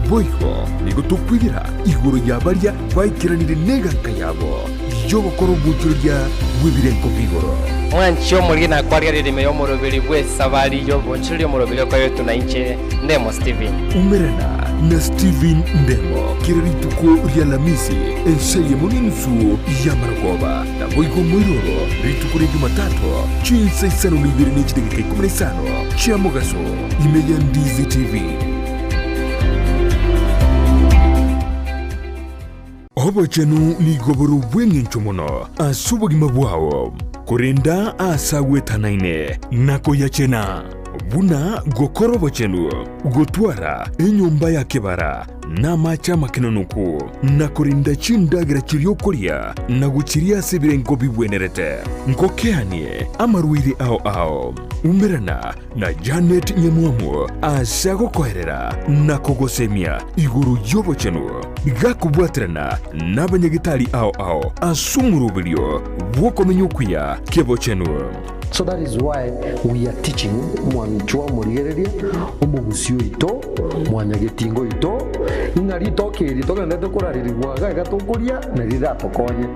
Boigo nigo tokwegera igoro ya baria baikeranire neganka yabo y'ogokora obwonchoreria bw'ebirengo bi'igoro. Mwanche omoriri na kwarigereria ime y'omoroberi bw'esabari y'obonchoreria omoroberi okoretwe na inche, Ndemo Stephen. Umerana na Stephen Ndemo kera rituko ri'Alamisi ense eyemo n'enusu y'amarogoba, naboigo moiroro rituko ria Jumatatu chinsa isano na ibere ne chidakika ikomi na isano chia mogaso ime ya Ndizi TV. Obochenu nigo bore obw'engencho mono ase obogima bwao, korenda aase agwetanaine na koyachena, buna gokora obochenu, gotwara enyomba ya kebara na amache amakenonoku, na korenda chindagera chiria okoria na gochiria ase ebirengo bibwenerete. Ngokeanie amarwaire ao ao. Umerana na Janet Nyamwamu ase agokoerera na kogosemia igoro y'obochenu, gakobwaterana nabanyagetari ao ao ase omoroberio bw'okomenya okuya kebochenu. So that is why we are teaching mwanchwa omorigereria, omogusi oito, mwanyagetinga oito, ng'a ritoke eri togenderete korarerigwa iga iga tokoria nari riratokonye.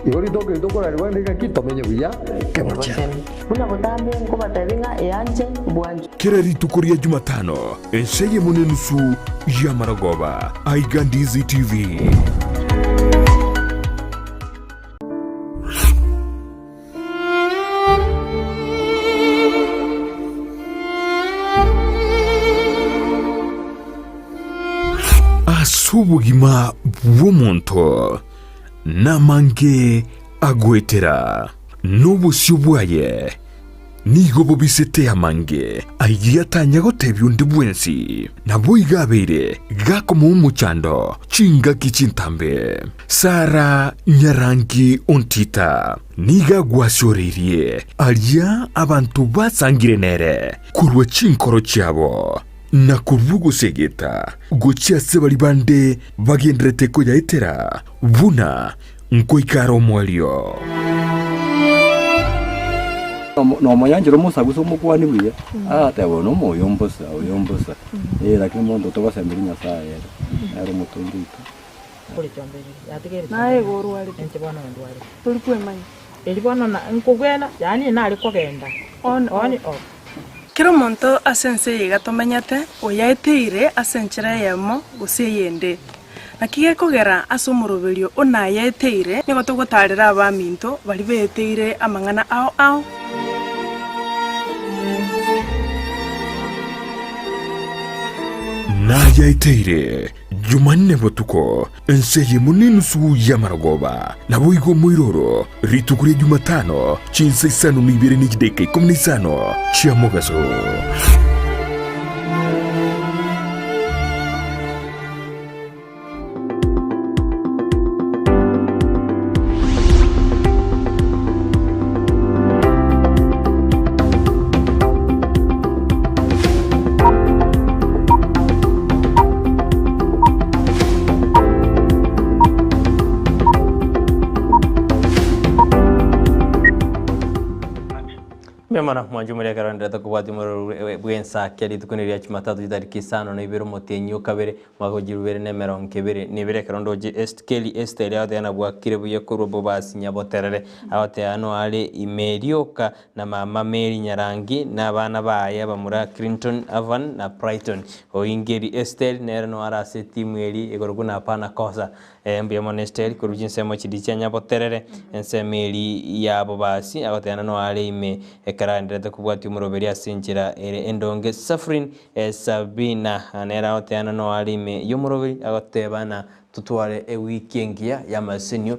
Igo ritoke eri tokorarerigwa rende ng'aki tomenye buya kebochenu. Buna botambe nkobatebia ng'a eanche bwanchwe. Kera rituko ria Jumatano, ensa eyemo nenusu y'amarogoba, aiga Ndizi TV. Ase obogima bw'omonto namange agoetera, nobosio bwaye nigo bobisete amange ayio atanya gotebia onde bwensi. Naboigo abeire gakomoa omochando chingaki chintambe. Sara nyarangi ontita nigo agwasioreirie aria abanto basangire nere korwa chinkoro chiabo, na korwa ogosegeta gochia ase baria bande bagenderete koyaetera buna nkoika are omoerio. Nomonyanchera omosagusa omokuani buya, agateba oyo nomo oyo mbosa, oyo mbosa. Eh, lakini monto togosemeria Nyasaye ere, nere omotongi oito. Naye igo orwarete, tori kwemanya. On off. Kera omonto ase ense eye iga tomenyete, oyaeteire ase enchera eyemo gose eyende. Naki gekogera ase omoroberio o nayaeteire, nigo togotaarera abaminto baria beeteire amang'ana ao ao. Nayaeteire Jumanne botuko, ense eyemo nenusu y'amarogoba, naboigo omoiroro, rituko ria Jumatano, chinsa isano na ibere ne chidakika ikomi na isano chia mogaso. Mbuya mono mwanche omori ekero oenderete kobwatia omorero bw'ensake rituko riria Jumatatu chitariki isano na ibere omotienyi o kabere mwaka o chirubere na emerongo ebere na ebere ekero ndoche Est Kelly Esther agoteba nabwakire buya korwa Bobasi Nyaboterere agoteba noare ime rioka na mama Mary Nyarangi na abana baye abamura Clinton Avan na Brighton Oingeri Esther nere noare ase etimu eri ekorokwa na Hapana Kosa Mbuya mono Esteri korwa chinsemo chiria chia Nyaboterere, ensemo eria ya Bobasi, agoteba noare ime ekero aenderete kobwatia omoroberi ase enchera ere endonge. Safrin Sabina nere agoteba noare ime y'omoroberi, agoteba ng'a totware ewiki engiya y'amasenio,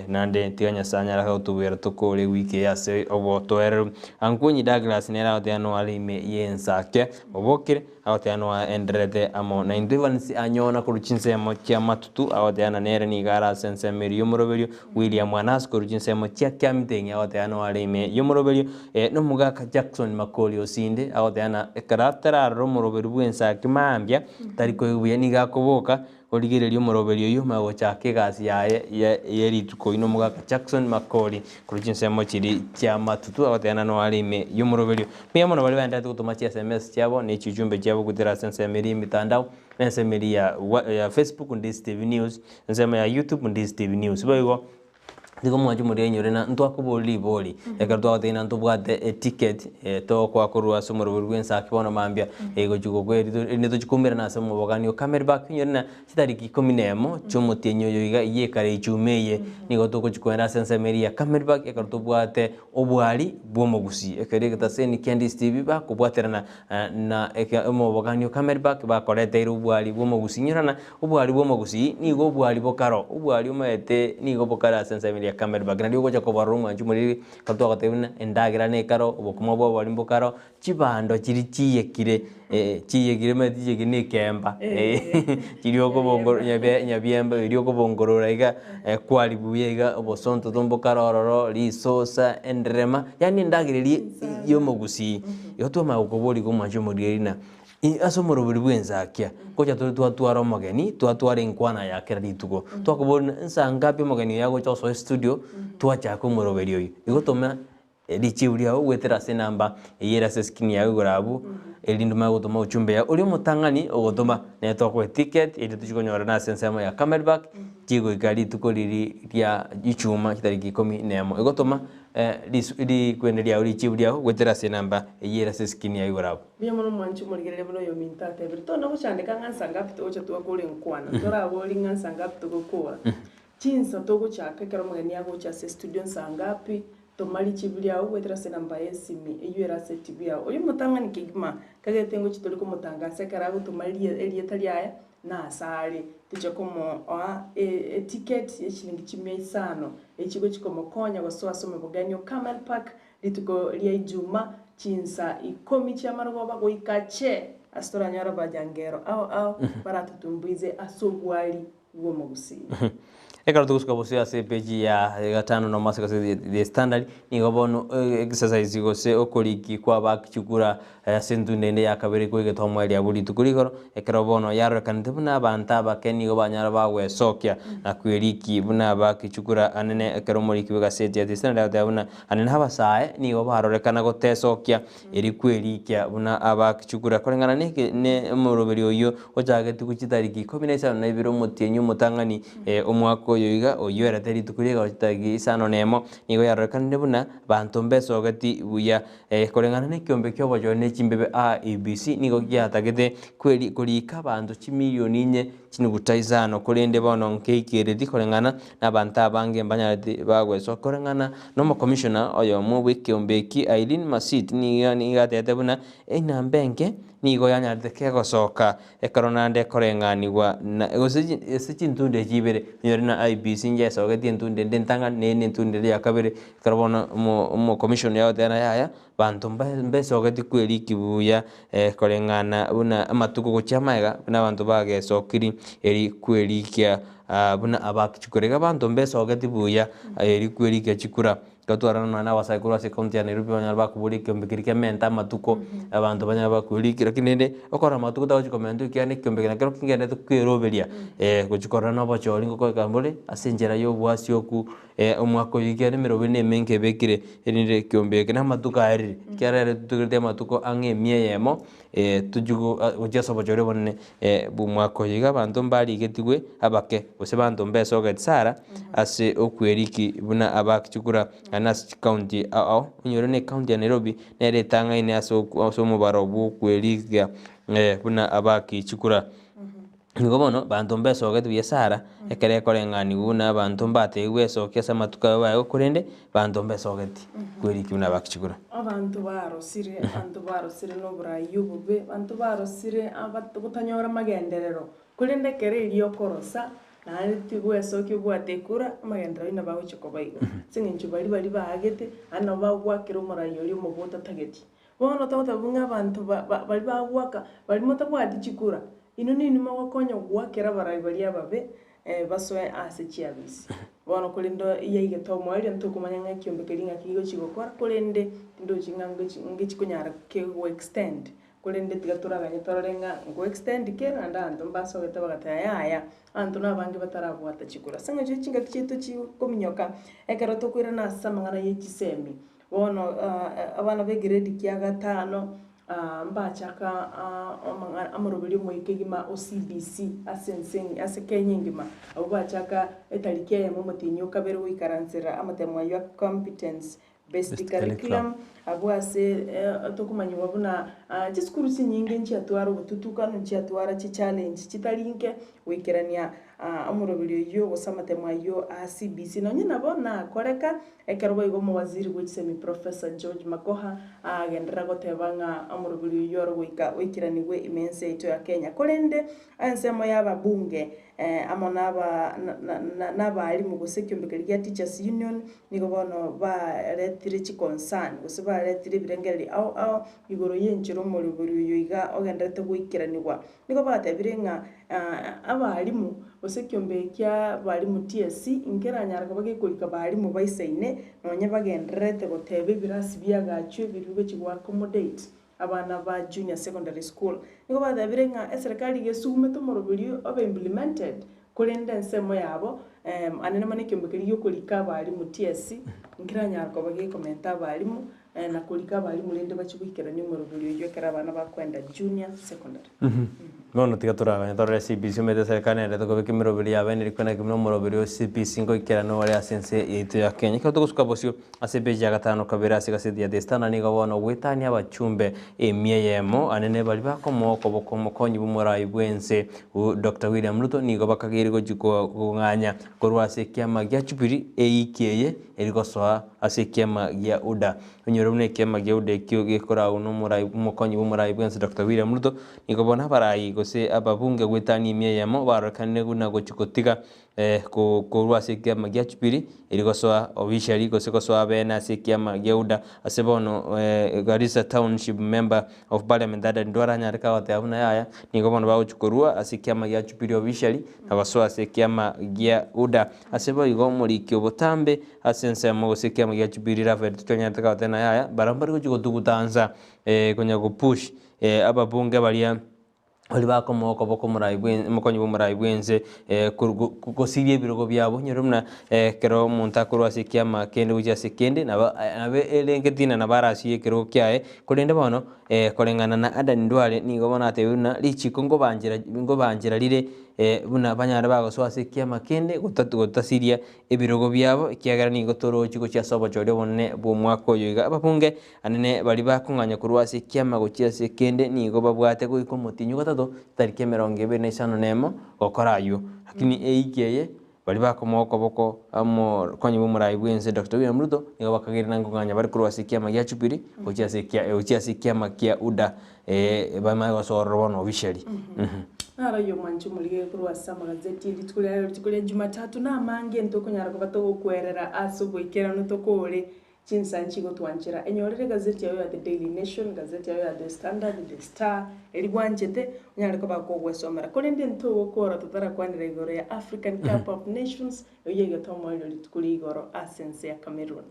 naende tiga Nyasae anyare gotobwera tokore ewiki eye ase obotoereru. Ankwonyi Douglas nere agoteba noare ime y'ensake, obokire. Agoteba noaendererete amo naintwe Evans anyona korwa chinsemo chia Matutu, agoteba na nere nigo are ase ensemo eria y'omoroberio, William Anas korwa chinsemo chia Kiamitengi agoteba noare ime y'omoroberio, na omogaka Jackson Makori Osinde agoteba na ekero atararora omoroberio bw'ensaki mambia tari koigwa buya nigo akoboka Origereria omoroberio oyio omanye gochaka egasi yaye ye rituko oyio nomogaka Jackson Makori korwa chinsemo chiria chia Matutu agoteba noe are ime y'omoroberio. Mbuya mono baria baenderete gotoma chi sms chiabo ne chiujumbe chiabo goetera ase ensemo eria y'emitandao na ensemo eria ya Facebook Ndisi TV News, ensemo ya YouTube Ndisi TV News. Boigo Nigo omwancho omoria ainyore na ntwakoboria ribori, ekero twagotebia ng'a ntobwate eticket togokoa korwa ase omorobori bw'ensaki bono mambia, egochia gokwa eri erinde tochie koumerana ase omobogani o Camel Back, oinyore ng'a chitariki ikomi na emo chi'omotienyi oyo iga eyio ekare echuma eye, nigo togochia kogenda ase ensemo eria ya Camel Back ekero tobwate obwari bw'omogusii. Ekero egetaseni kia Ndisi TV bakobwaterana na omobogani o Camel Back bakoreteire obwari bw'omogusii. Inyora ng'a Obwari bw'omogusii nigo obwari bokaro, obwari omaete nigo bokare ase ensemo eria ya Camelback, nario ogocha kobarora omwanchi omoriri, ekero twagotebia buna endagera nekaro, obokima bwa obwari mbokaro, chibando chiria chiyekire chiyekire omanyete chiyekire na ekeemba chiria okobongoro nyabe nyabiemba eria okobongorora iga kwari buya iga obosontoto mbokare ororo, risosa, enderema, yaani endagera eria ya omogusii. Igo twamanya gokoboria iga omwanchi omoriri ng'a Ase omorobori bw'ensakia, ngocha tore twatwara omogeni, twatwara enkwana ya kera rituko. Twakoboria ng'a nsa ngapi omogeni oyo agocha gosoa estudio, twachaka omoroberi oyio. Igo toma richibu riago goetera ase enamba eyio ere ase escreen yago igoro abwo, erinde omanye gotoma ujumbe yao. Oria omotang'ani ogotoma, nere tokoa eticket eria tochia konyorana ase ensemo ya Camelback, chigoika rituko riria ria ichuma chitariki ikomi na emo. Igo toma rikwene riago richibu riago goetera ase enamba eyio ere ase escreen yago igoro abwo. Mbuya mono mwanche omorigereria buna oyominto atebire, Tona gochandeka ng'a nsa ngapi togocha twakora enkwana, torabori ng'a nsa ngapi togokora. Chinsa togochaka ekero omogeni agocha ase estudio nsa ngapi, toma richibu riao goetera ase enamba y'esimi eyio ere ase etibi yao. Oyo omotang'ani kegima, kagete ngochi tore komotangasa ekero agotoma rie erieta riaye na ase are, toche komoa eticket ye chilingi chimia isano, echi gochi komokonya gosoa ase omobogeni o Camel Park Rituko ria Ijuma, chinsa ikomi chi'amarogoba goika chee, ase toranyore abajangero ao ao baratotumbuize ase obwari bw'omogusii. Ekero togosuka bosio ase epeji ya gatano nomo ase egaseti ya The Standard, nigo bono exercise gose okoriki kwa abakichukura ase entunda ende ya kabere koigete omoerio abwo rituko rigoro, ekero bono yarorekanete buna abanto abake nigo banyara bagwesokia na kweriki buna abakichukura anene ekero omoriki bw'egaseti ya The Standard agoteba buna Ane nabasae nigo barorekana gotesokia eri kwerikia buna abakichukura koreng'ana nomoroberi oyio ochagetigwe chitariki ikomi na isano na ibere omotienyi omotang'ani omwaka oyo iga oyio erete rituko ri'egoro chitariki isano na emo nigo yarorekanire buna banto mbesogeti buya koreng'ana nekiombe ki'obochori ne chimbebe IEBC nigo giatagete korika abanto chimilioni inye chinuguta isano korende bono nkeikereti koreng'ana Nabanto abange mbanyarete bagweswa koreng'ana nomokomishona oyomo bw'ekeombe eki Irene Masit nigo nigo atebete buna enamba enke nigo yanyarete kegosoka ekero naende ekoreng'anigwa na gose ase chintunde echi ibere onyore na IEBC ngesogetie entunde ende entang'ani nere entunde ere ya kabere ekero bono omo omokomishona oyio agoteba ng'a yaya banto mbesogetie kweriki buya koreng'ana buna amatuko gochia amaega buna abanto bagesokiri eri kwerikia buna abaki chikura. Iga abanto mbesogeti buya eri kwerikia chikura. Gatwarana nonya na abasae korwa ase ekaunti ya Nairobi banyare bakoboria ekeombe keria kiamente amatuko, abanto banyare bakoerikera lakini rende okora amatuko tagochi komenta ekiagera na ekeombe eke nakero kingenderete kweroberia gochi korora na obochori ngokoreka mbore ase enchera ya obwasioku omwaka oyo ekiagera emeroberio na emenge ebekire erinde ekeombe eke na amatuko aerire, ekiagera ere totogereti amatuko ang'e emia eyemo tochi gochia ase obochori obonene bwa omwaka oyo. Iga abanto mbarigetigwe abake, gose banto mbesogeti Sara ase okweriki buna abachukura naende ase chikaunti ao ao, onyore na ekaunti ya Nairobi nere etang'aine ase ase omobaro bwa okwerigia buna abakichukura. Nigo bono banto mbesogeti buya Sara, ekero ekoreng'anigwa buna abanto mbatebiwe esoki ase amatuko aye baye korende banto mbesogeti kweriki buna abakichukura. Abanto barosire, abanto barosire noborai obobe, abanto barosire abat gotanyora amagenderero, korende ekero erio okorosa, naende tigwesokia obwate ekura, amagenderero ayio nabo agochia koba igo. Ase eng'encho baria baria baagete, naende nabo bagoakera omorai oria omobe otatageti. Bono togoteba buna abanto ba ba baria bagoaka, baria motabwati chikura, inwe ninwe mogokonya goakera abarai baria ababe, basoe ase chiabisi. Bono korende yaigete omoerio ntokomanya ng'a ekiombe keria ng'aki gigochi gokora, korende tindochi ng'a ngochi ngechi konyara ke go extend, korende tiga toraganye torore ng'a ngo extend kere naende abanto mbasogete bagateba yaya, abanto na abange batarabwata chikura. Ase eng'encho chingaki chiaito chikominyoka, ekero tokoirana ase amang'ana ya chisemi, Bono abana b'egrade kia gatano mbachaka amang'ana amoroberio omoika egima o CBC ase ense ase Kenya engima, abwo bachaka etariki eyemo omotienyi o kabere goikaransera amatemo aywo a competence based curriculum, abwo ase tokomanyigwa buna chisukuru chinyinge nchiatwara obotutukanu, nchiatwara chichallenge chitari inke goikerania omoroberio oyio gose amatemo ayio a CBC. Nonye nabo nakoreka Ekero boigo omowaziri bwe chisemi Professor George Magoha agenderera goteba ng'a omoroberi oyio ore goika oikeranigwe ime ense yaito ya Kenya. Korende ensemo ya ababunge amo na abalimu gose ekiombe keria gia Teachers Union nigo bono baretire chiconcern gose baretire ebirengererio ao ao igoro y'enchera omoroberi oyo iga ogendererete goikeranigwa. Nigo batebire ng'a abalimu gose ekiombe kia balimu TSC nkeranyare koba gekorika balimu baisaine nonye bagendererete goteba ebirasi biagachwe biria bigochi go accommodate abana ba junior secondary school. Nigo batebire ng'a eserekari iga esugumete omoroberi obe implemented korende ensemo yabo anene mono ekiombe keria giokorika abalimu TSC nkeranyare koba gekomenta abalimu na korika abalimu rende bachie goikerania omoroberi oyio ekero abana bakoenda junior secondary. Bono tiga toraganye torore CBC omanyete eserekari nere tokobeka emeroberi yabo ene rikwana ekimo na omoroberi o CBC ngoikerana ore ase ense yaito ya Kenya. Ekero togosuka bosio ase epeji ya gatano kabere ase egaseti ya The Standard nigo bono goetania abachumbe emia eyemo anene baria bakomoa okoboko omokonyi bw'omorai bw'ense Doctor William Ruto nigo bakageire gochia kong'anya korwa ase ekiama gia Jubilee eiki eye erigosoa ase ekiama gia UDA. Onyore buna ekiama gia UDA ekio gekoragwa nomorai omokonyi bw'omorai bwense Doctor William Ruto, nigo bono abarai gose ababunge goetania emia eyemo barorekanire buna gochia gotiga korwa ase ekiama gia Jubilee erigosoa officially gose gosoa bene ase ekiama gia UDA ase bono Garissa Township Member of Parliament Adan Duale anyare kagoteba buna yaya, nigo bono bagochia korua ase ekiama gia Jubilee officially na gosoa ase ekiama gia UDA. Ase boigo omoriki obotambe ase ensemo gose ekiama gia Jubilee Raphael Tuju anyarete kagoteba na yaya, barabwo mbari gochia gotugutansa konya gopush ababunge baria baria bakomoa okoboko omorai bwe omokonyi bw'omorai bw'ense gosiria ebirogo biabo, onyore buna ekero omonto akorwa ase ekiama kende gochia ase ekende nabo nabo erengeti na nabo arasirie ekerogo kiaye, korende bono koreng'ana na Adan Duale nigo bono atebiwe buna richiko nkobanchera nkobanchera rire buna banyare bagosoa ase ekiama kende gotasiria ebirogo biabo ekiagera nigo torochi gochia ase obochori obonene bw'omwaka oyo iga. Ababunge Anene baria bakong'anya korwa ase ekiama gochia ase ekende nigo babwate goika omotienyi o gatato chitariki emerongo ebere na isano na emo gokora ayio. Lakini eiki eye baria bakomoa okoboko omokonyi bw'omorai bw'ense Doctor William Ruto nigo bakageire na nkong'anya bare korwa ase ekiama gia Jubilee gochia ase ekia gochia ase ekiama kia UDA bamanye gosoa ororo bono officially. Naro oyio omwanche omorige korwa ase amagazeti rituko ria rituko ria Jumatatu namange ntokonyara koba togokwerera ase oboikeranu tokore. Chinsa nchigotwanchera. Enyorere egazeti yao ya The Daily Nation, egazeti yao ya The Standard, The Star, eria bwanchete, onyare koba kogwesomera. Korende ntogokora totarakwanera igoro ya African Cup of Nations, eyio yaigete omoerio rituko ria igoro ase ense ya Cameroon.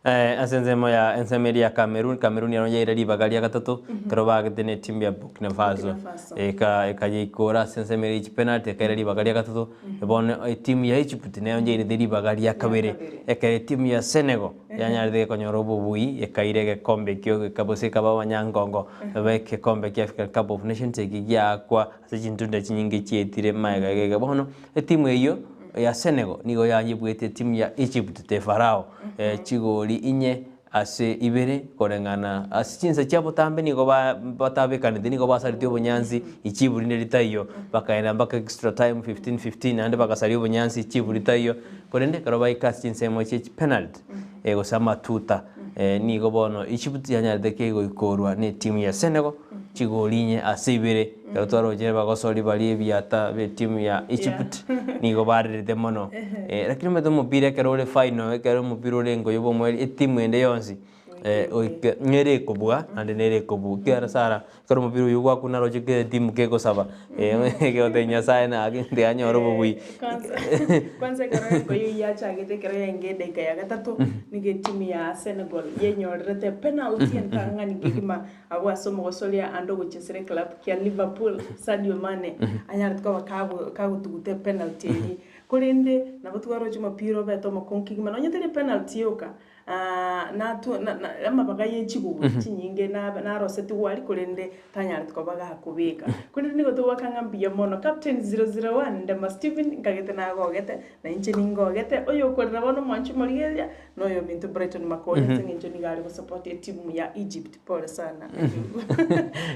Ase ensemo ya ensemo eria ya Cameroon, Cameroon ero yaira ribaga ria gatato ekero baagete ne etimu ya Burkina Faso. Burkina Faso. Eka ekayeikora ase ensemo eria ye chipenalty ekaira ribaga ria gatato. Bono etimu ya Egypt nero yairete ribaga ria kabere, kabere. ekero etimu ya Senegal yanyarete konyora obobui ekaira egekombe ekio gekabosa ekaba abanyangongo ba egekombe kia African Cup of Nations eki giaakwa ase chintunda chinyinge chietire magega iga iga. Bono etimu eyio ya Senegal nigo yanyebuete etimu ya Egypt the Pharaoh chigori inye ase ibere koreng'ana ase chinsa chia botambe nigo ba batabekanete nigo basaretie obonyansi ichibu rinde ritaiyo, bakaenda mpaka extra time 15 15 naende bagasaria obonyansi ichibu ritaiyo, korende ekero baika ase chinsemo chie chipenalty gose amatuta nigo bono Egypt yanyarete kegoikorwa na etimu ya Senegal chigori inye ase ibere. Ekero twarochire bagosori baria ebiata b'etimu ya Egypt, nigo barerete mono. Lakini omanyete omopira ekero ore final, ekero omopira ore enkoyo bw'omoerio, etimu ende yonsi oike nere ekobua naende nere ekobua. Ekiagera sara, ekero omopira oyio gwakuna naroche kera etimu kegosaba, egotebia Nyasaye naki tiga nyore obobui. Kwanza kwanza ekero enkoyo eyio yachagete ekero yaenge edaika ya gatato, nigo etimu ya Senegal yenyorerete penalty entang'ani kegima Abwo ase omogosoria ande ogochesera eclub kia Liverpool, Sadio Mane, anyarete koba kagotuguta epenalty eria. Korende nabo twaroche omopira obete omokong'u kegima nonye teri epenalty yoka, amabaga ye chigori chinyinge narosetigwe aria korende tanyareti koba gakobeka. Korende nigo togoaka ng'a mbuya mono captain 001 Ndema Stephen nkagete nagogete, na inche ningogete, oyokorera bono omwanchi omorigereria, Noyominto Brighton Makori ase eng'encho nigo are gosupport etimu ya Egypt pole sana.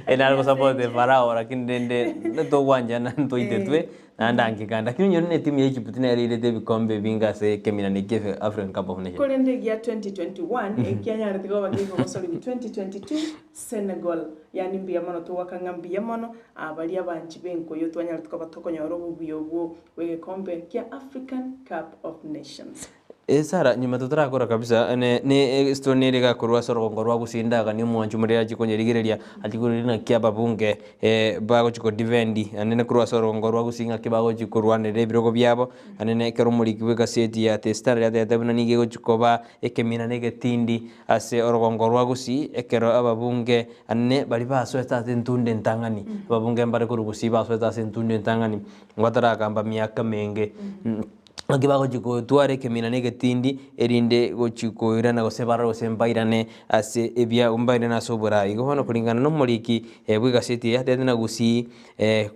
Nare gosupport Farao lakini rende togwanchana ntoitetwe naende angekanda lakini onyore na etimu ya Egypt nere eirete ebikombe ebinge ase ekeminana eke efe African Cup of Nations. Korende egia 2021 ekianyarete koba gekogosoriwa 2022 Senegal yaani mbuya mono togoaka ng'a mbuya mono baria abanchi b'enkoyo twanyarete koba tokonyora obobuya obwo bw'egekombe kia African Cup of Nations. Esara nyuma totarakora kabisa ne ne estori nere egakorwa ase orogongo rwa gusii ndaganie omwancho moria achie konyerigereria achie korora naki ababunge bagochia kodefend naende na korwa ase orogongo rwa gusii ng'aki bagochia korwanerera ebirogo biabo naende na ekero omoriki bwa egaseti ya The Standard atebete buna nigo egochia koba ekemina na egetindi ase orogongo rwa gusii ekero ababunge ane baria basoete ase entunda entang'ani ababunge mbare korwa gusii basoete ase entunda entang'ani batarakamba miaka menge. Naki bagochia gotwara ekemina na egetindi, erinde gochia koirana gose barore gose mbairane ase ebia mbairane ase oboraai. Igo bono koreng'ana na omoriki bw'egaseti eye atebete ng'a gusii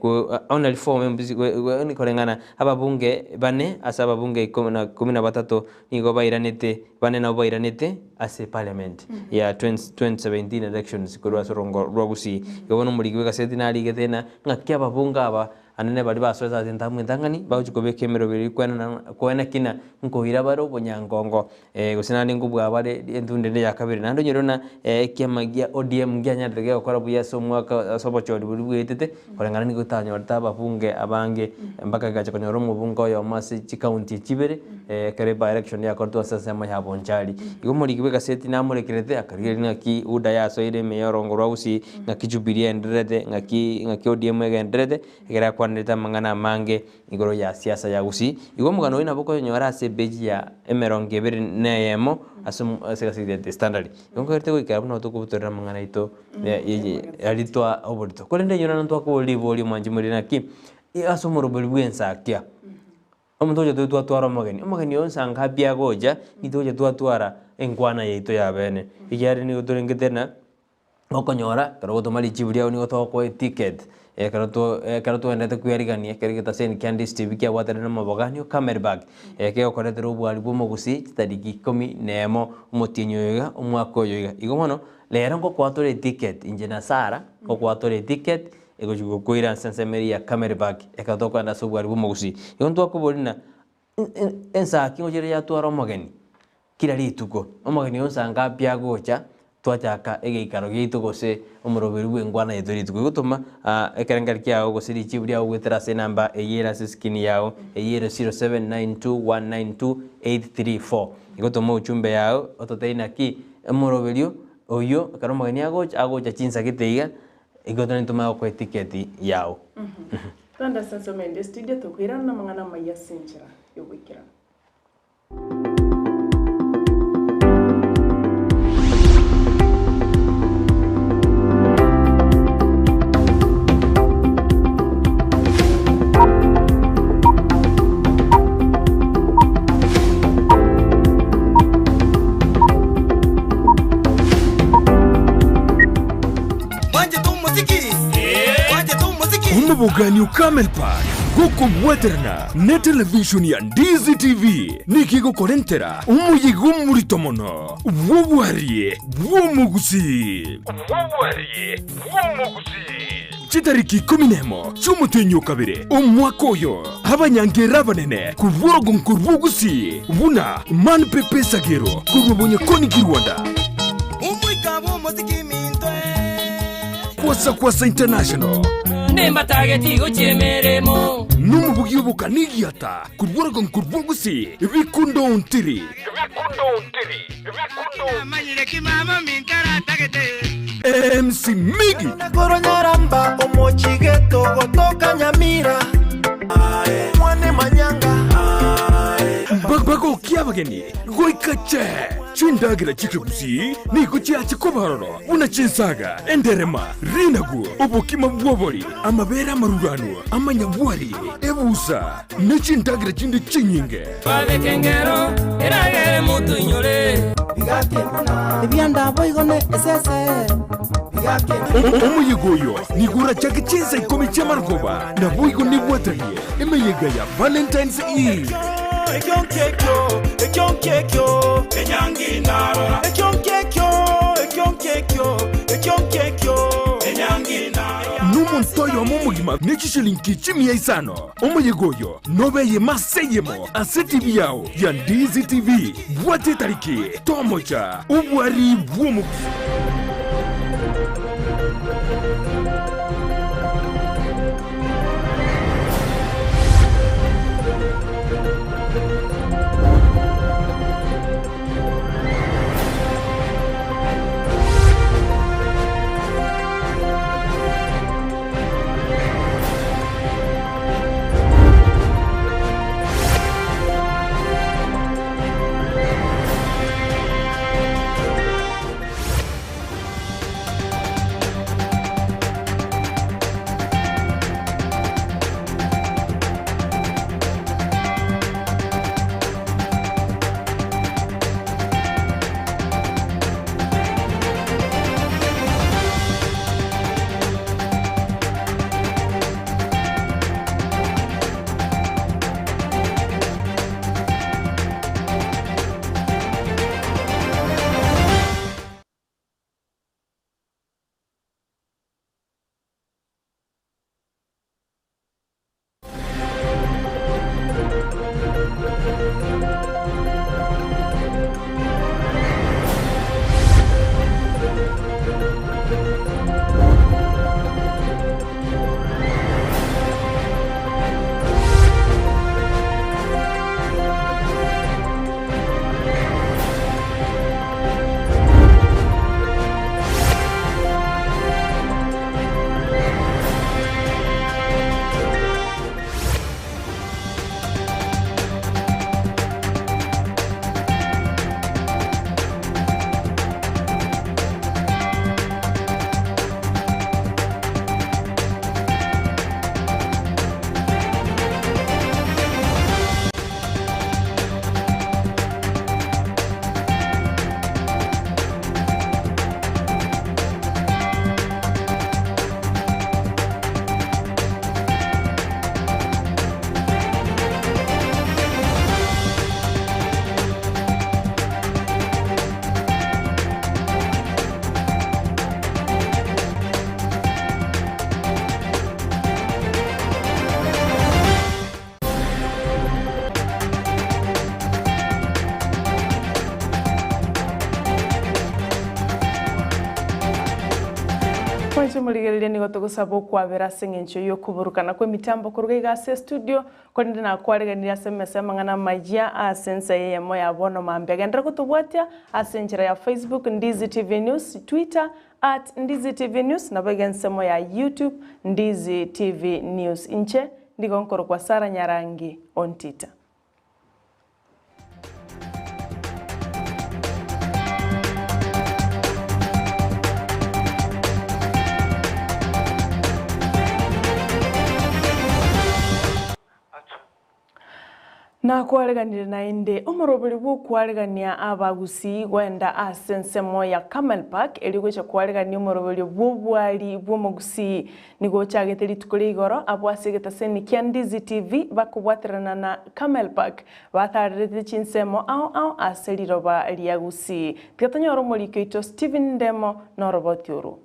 ko only four members koreng'ana ababunge bane ase ababunge ikomi na ikomi na batato nigo bairanete bane nabo bairanete ase parliament ya 2017 elections korwa ase orongo rwa Gusii. Igo bono omoriki bw'egaseti narigete ng'a ng'aki ababunge aba Anene baria basoete ase entamu entang'ani bagochia kobeka emeroberi eria kwenana koenekina nkoira bare obonyangongo gose naende nkobua bare entunda ende ya kabere. Naende onyore buna ekiama gia ODM nkianyarete gegokora buya ase omwaka ase obochori boria bwaetete, koreng'ana nigo etanyorete ababunge abange mpaka egacha konyora omobunge oyomo ase chikaunti echi ibere ekero by election yakoretwe ase ensemo ya Bonchari. Igo omoriki bwa egaseti namorekerete akarigereria ng'aki UDA yasoire ime ya orongo rwa Gusii. Ng'aki Jubilee eendererete, ng'aki ng'aki ODM egendererete, ekero akwanerete amang'ana amange igoro ya siasa ya Gusii. Igo omogano oyio nabo okonyora ase epeji ya emerongo ebere na eyemo ase ase egaseti ya The Standard. Igo nkoerete goikera buna tokobutorera amang'ana aito aria twa oborito. Korende enyora ntwakoboria riborio mwanche morie naki, ase omoroberi bwa ensakia, Omonto ocha tobe twatwara omogeni, omogeni oyo nsa ngapi agocha, nitogocha twatwara enkwana yaito ya bene. Ekiagera nigo torengete na. Okonyora ekero ogotoma richibu riao nigo togokoa eticket, ekero to ekero toendete kwerigania ekero egetaseni kia DStv kiabwatanire na omobogani o Camelback, kegokoretera obwari bwa omogusii chitariki ikomi na emo omotienyi oyo iga omwaka oyo iga. Igo bono, rero ngokoa tore eticket inche na Sarah, ngokoa tore eticket egochi gokoira ase ensemo eria ya Camelback ekero tokoenda ase obwari bwa omogusii. Igo ntwakoboria ng'a ensaki ngochire yatwara omogeni. Kera rituko, omogeni onsi anga api agocha, Twachaka egeikaro giaito gose omoroberi bw'enkwana yaito rituko. Egotoma ekerengerio kiao gose richibu riao goetera ase enamba eyio ere ase eskrini yao, eyio ere 0792192834. Egotoma ochumbe yao ototebie naki omoroberio oyio ekero omogeni agocha, agocha chinsa gete iga, igo tomanye gokoa etiketi yao. Twende ase ensemo ende estudio tokoirana namang'ana amaya ase enchera yogoikerana. Omobogani o Camel Park gokobwaterana ne television ya Ndizi TV nigo egokorentera omoyega omorito mono bw'obwarie bw'omogusii. Chitariki ikomi nemo chi'omotienyi o kabere omwaka oyo, abanyangera abanene korwa orogonko rw'Ogusii buna Man Pepe Sagero korwa Bonyakoni Kirwanda, Kwasa Kwasa International, Nimbatageti gochia emeremo. Nomobugi obokani egiata korwa orogonko rw'Ogusii Bikundo Ontiri. MC Miggy. Korwa Nyaramba omochigeto gotoka Nyamira Mwane Manyanga. Bagokia abageni goika che chindagera chi'ekegusii nigo chiache koba ororo buna chinsaga, enderema, rinagu, obokima bw'obori, amabere amaruranu, amanyabwari, ebusa, ne chindagera chinde chinyinge. Babeke engero eragere motoinyore. Ebianda boigo ne esese. Omoyega oyo nigo orachake chinsa ikomi chi'amarogoba, naboigo nibwatanie emeyega ya Valentine's Eve. Nomonto oyomo omogima ne chishilingi chimia isano. Omoyega oyo nobe eyemo ase eyemo ase TV yao ya Ndizi TV. Bwata etariki, tomocha obwari bw'omogusii. Mwanche morigereria nigo togosaba okwabera ase eng'encho y'okoborokana kw'emitambo koruga iga ase estudio, korende nakwareganirie ase emesa y'amang'ana amayia ase ensa eyemo ya bono mambia. Genderera gotobwatia ase enchera ya Facebook, Ndizi TV News, Twitter, at Ndizi TV News, naboigo ensemo ya YouTube, Ndizi TV News. Inche nigo nkorokwa Sarah Nyarangi Ontita. Nakwareganire naende omoroberi bw'okwaregania abagusii goenda ase ensemo ya Camel Park erio gocha kwaregania omoroberio bw'obwari bw'omogusii. Nigo ochagete rituko ria igoro abwo ase egetaseni kia Ndizi TV bakobwaterana na Camel Park batarerete chinsemo ao ao ase riroba ria Gusii. Tiga tonyore omoriki oito Stephen Ndemo noroboti oru.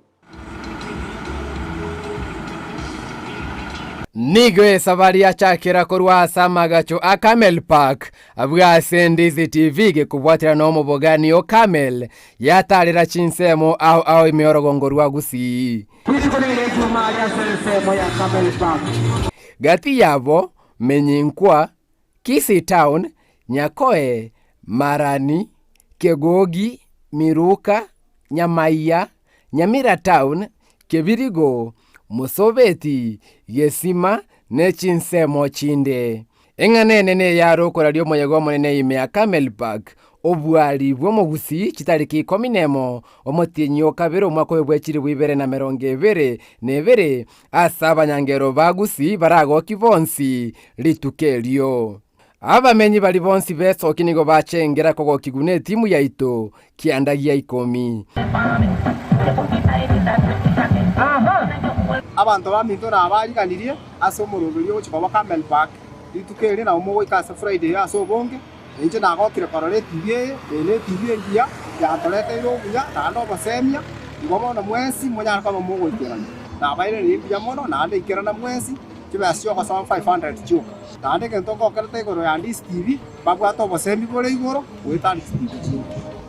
Nigo esabari yachakera korwa ase amagacho a Camel Park abwo ase Ndizi TV gekobwatera nomobogani o Camel yatarera chinsemo ao ao ime orogongo rwa Gusii. Rituko riria echuma aria ase ensemo ya Camel Park. Gati yabo Menyinkwa, Kisii Town, Nyakoe, Marani, Kegogi, Miruka, Nyamaiya, Nyamira Town, Kebirigo, Mosobeti, Gesima, ne chinsemo chinde. Eng'ana enene eyare okoraria omoyega omonene ime ya Camel Park, obwari bw'omogusii chitariki ikomi nemo, omotienyi o kabere omwaka oyo bwe chilifu ibere na emerongo ebere na ebere, ase abanyangero ba Gusii baragoki bonsi rituko erio. Abamenyi baria bonsi b'esoki nigo bachengera kogokigwa netimu yaito kianda gia ikomi. Abanto baminto nabariganirie ase omoroberio ogochia koba Carmel Park rituko eri, nabo mogoika ase Friday ase obonge. Na inche nagokire korora etibi eye, eye netibi engiya yatoreteire obuya naende obosemia, igo bono mwensi monyare koba mogoikerana. Nabairaneire mbuya mono, naende ikerana mwensi, chibesa chi'ogosoma 500 chioka. Naende egento ngokerete igoro ya Ndizi TV, mbabwate obosemi bore igoro goetania chitibi chinde.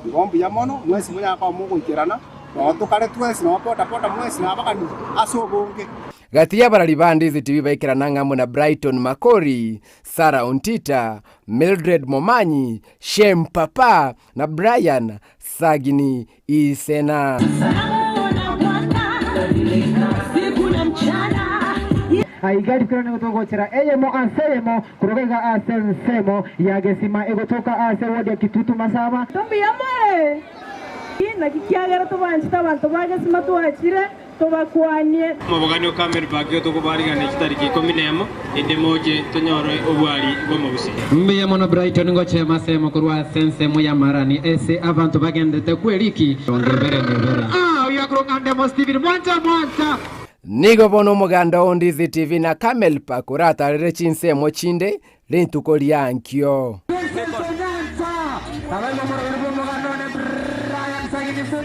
Igo mbuya mono, mwensi monyare koba mogoikerana, noo tokare twensi, noo boda boda mwensi nabagani ase obonge. Gati y'abarari ba Ndizi TV baikerana ng'amo na Brighton Makori, Sarah Ontita, Mildred Momanyi, Shem Papa na Brian Sagini Isena. Aiga rikoro nigo togochera eyemo ase eyemo korwa iga ase ensemo ya Gesima egotoka ase ward ya Kitutu Masaba. Mbuya more? Naki kiagera tobanchete abanto ba Gesima twachire tobakwanie. Omobogani o Carmel Park otokobarigania chitariki ikomi nemo, inde moche tonyore obwari bw'omogusii. Mbuya mono Brighton ngochema ase korwa ase ensemo ya Marani ase abanto bagendete kweriki onge ebere na ebere. Nigo bono omoganda o Ndizi TV na Camel Park oratarere chinsemo chinde rituko riankio.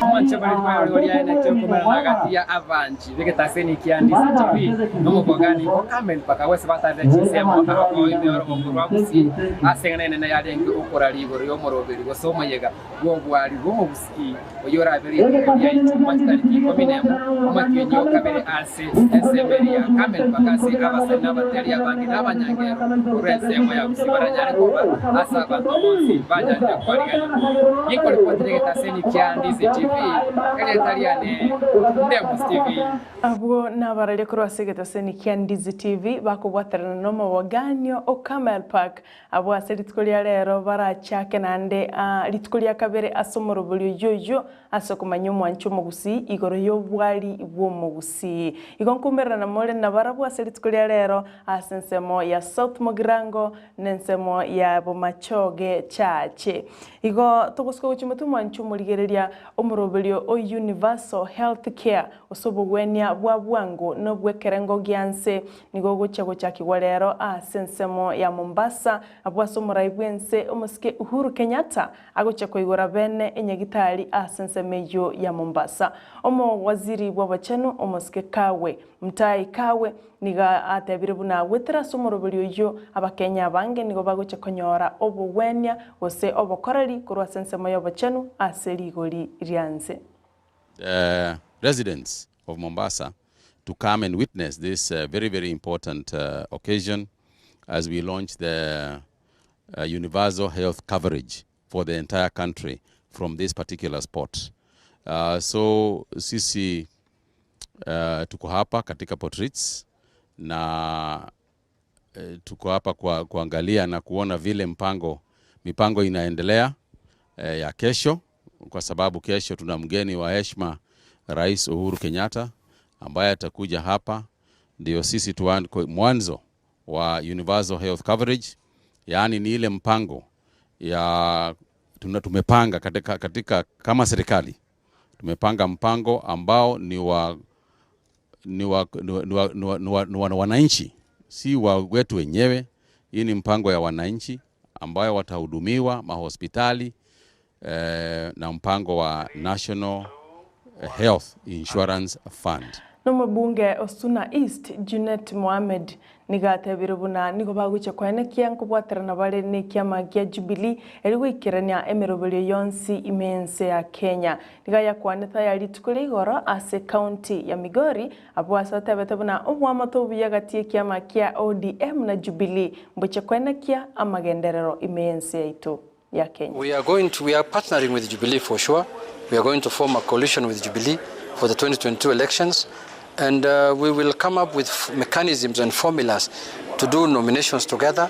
Omonche bore ribaga riaye nakio okomerana gati ya abanchi begetaseni kia Ndizi TV nomobogani o Carmen Park agwese batarire chinsemo ao ime orogongo rwa Gusii ase eng'ana enene yarenge okoraria igoro y'omoroberi gose omoyega bw'obwari bw'omogusii oyo orabe rituko ria ichuma chitariki ikomi nemo omotienyi o kabere ase ensemo eria ya Carmen Park ase abasani na abateri abange na abanyangero korwa ensemo ya Gusii baranyare koba ase abanto bonsi banyarire kwarigania. Gikoripotire getaseni kia Ndizi TV erieta riane Ndemo Stephen. Abwo nabararia korwa ase egetaseni kia Ndizi TV bakobwaterana nomoboganio o Camel Park abwo ase rituko ria rero barachake naende rituko ria kabere ase omorobori oyio oyio ase okomanya omwancho omogusii igoro y'obwari bw'omogusii. Igo nkumererana more nabarabwo ase rituko ria rero ase ensemo ya South Mugirango na ensemo ya Bomachoge Chache. Igo togosuka gochia motwe omwancho omorigereria omoroberio o Universal Health Care ase obogwenia bwa bwango na obw'ekerengo gia nse nigo ogochia gochakigwa rero ase ensemo ya Mombasa abwo ase omorai bw'ense omosike Uhuru Kenyatta agochia koigora bene enyagitari ase ensemo eyio ya Mombasa. Omowaziri bw'obochenu omosike Kagwe Mutahi Kagwe nigo atebire buna goetera ase omoroberi oyio Abakenya abange nigo bagochia konyora obogwenia gose obokoreri korwa ase ensemo y'obochenu ase rigori ria nse. The residents. of Mombasa to come and witness this very, very important occasion as we launch the universal health coverage for the entire country from this particular spot. So sisi tuko hapa katika Port Reitz na tuko hapa kwa kuangalia na kuona vile mpango mipango inaendelea ya kesho, kwa sababu kesho tuna mgeni wa heshima Rais Uhuru Kenyatta ambaye atakuja hapa, ndio sisi tuanze mwanzo wa universal health coverage, yaani ni ile mpango ya tuna tumepanga katika, katika kama serikali tumepanga mpango ambao ni wa ni wa, ni wa, ni wa, ni wa, ni wa, ni wa wananchi, si wa wetu wenyewe. Hii ni mpango ya wananchi ambayo watahudumiwa mahospitali na mpango wa National Health Insurance Fund. Nomobunge Osuna East Junet Mohamed nigatebire buna nigo bagocha kwaenekia nkobwaterana bare na ekiama gia Jubilee eri goikerania emeroberio yonsi ime ense ya Kenya. Niga yakwanete aya rituko ria igoro ase county ya Migori abwo ase atebete buna obwamato obuya gati ekiama kia ODM na Jubilee mboche kwaenekia amagenderero ime ense yaito ya Kenya. We are going to, we are partnering with Jubilee for sure. We are going to form a coalition with Jubilee for the 2022 elections. And we will come up with mechanisms and formulas to do nominations together,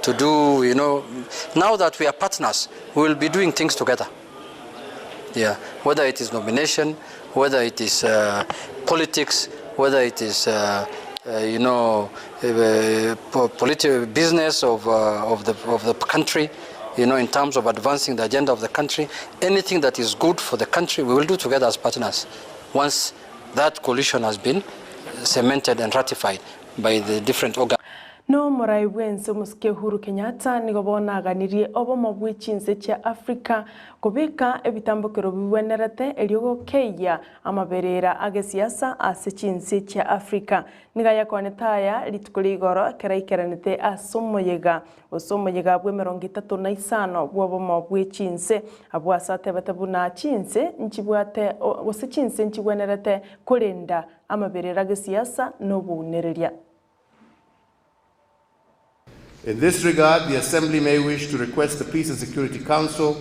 to do, you know, now that we are partners, we will be doing things together. Yeah, whether it is nomination, whether it is politics, whether it is, you know, political business of, of, the, of the country, you know, in terms of advancing the agenda of the country, anything that is good for the country, we will do together as partners once that coalition has been cemented and ratified by the different organs. No morai bwense omosike Uhuru Kenyatta nigo bonaganirie obomo bwe chinse chia Africa kobeka ebitambokero bibwenerete erio gokeia amaberera agesiasa ase chinse chia Africa. Niga yakwanete aya rituko ria igoro ekero aikeranete ase omoyega gose omoyega bwa 35 bwa obomo bwe chinse abwo ase atebete buna chinse nchibwate gose chinse nchibwenerete korenda amaberera agesiasa na obounereria. In this regard, the Assembly may wish to request the Peace and Security Council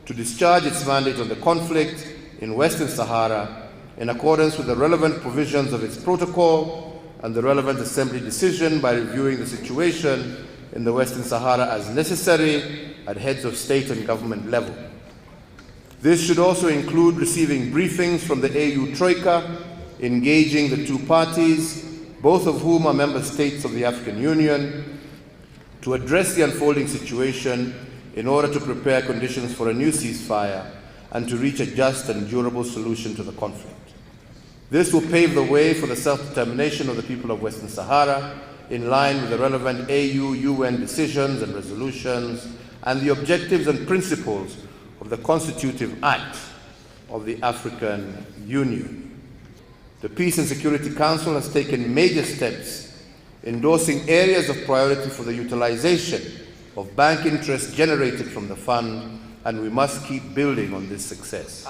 to discharge its mandate on the conflict in Western Sahara in accordance with the relevant provisions of its protocol and the relevant Assembly decision by reviewing the situation in the Western Sahara as necessary at heads of state and government level. This should also include receiving briefings from the AU Troika, engaging the two parties, both of whom are member states of the African Union, to address the unfolding situation in order to prepare conditions for a new ceasefire and to reach a just and durable solution to the conflict. This will pave the way for the self-determination of the people of Western Sahara in line with the relevant AU, UN decisions and resolutions and the objectives and principles of the Constitutive Act of the African Union. The Peace and Security Council has taken major steps endorsing areas of priority for the utilization of bank interest generated from the fund, and we must keep building on this success.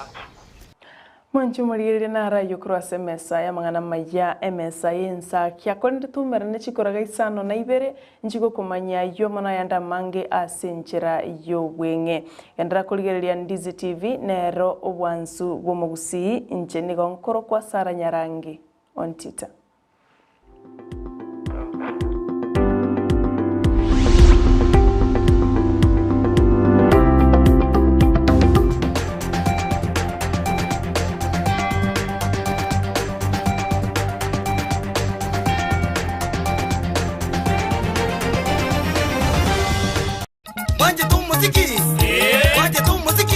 Mwanche omorigereria naro ayio korwa ase emesa y'amang'ana amaya, emesa y'ensakia. Korende toumerane chikoraga isano na ibere, nchigokomanyia ayio mono ayande amange ase enchera y'obweng'e. Genderera korigereria Ndizi TV, nero obwansu bw'omogusii, inche nigo nkorokwa Sarah Nyarangi Ontita.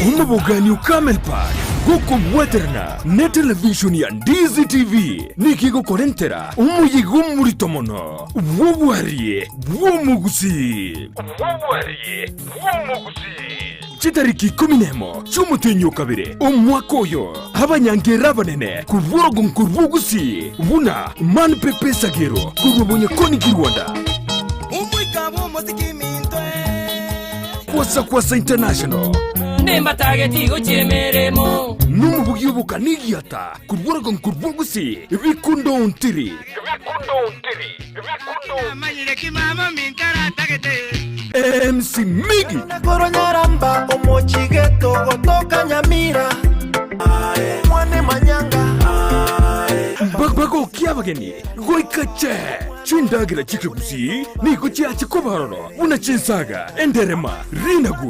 Omobogani o Camel Park gokobwaterana ne television ya Ndizi TV nigo egokorentera omoyega omorito mono bw'obwarie bw'omogusii. Chitariki ikomi nemo chi'omotienyi o kabere omwaka oyo, abanyangera abanene korwa orogonko rw'Ogusii buna Man Pepe Sagero korwa Bonyakoni Kirwanda, Kwasa Kwasa International. Naende mbatageti gochia emeremo. Nomobugi obokana egiata korwa orogongo rwa gusii Bikundo Ontiri. MC Miggy. Korwa Nyaramba omochigeto gotoka Nyamira Mwane Manyanga Bagokia abageni goika che chindagera chi'ekegusii nigo chiache koba ororo buna chinsaga, enderema, rinagu.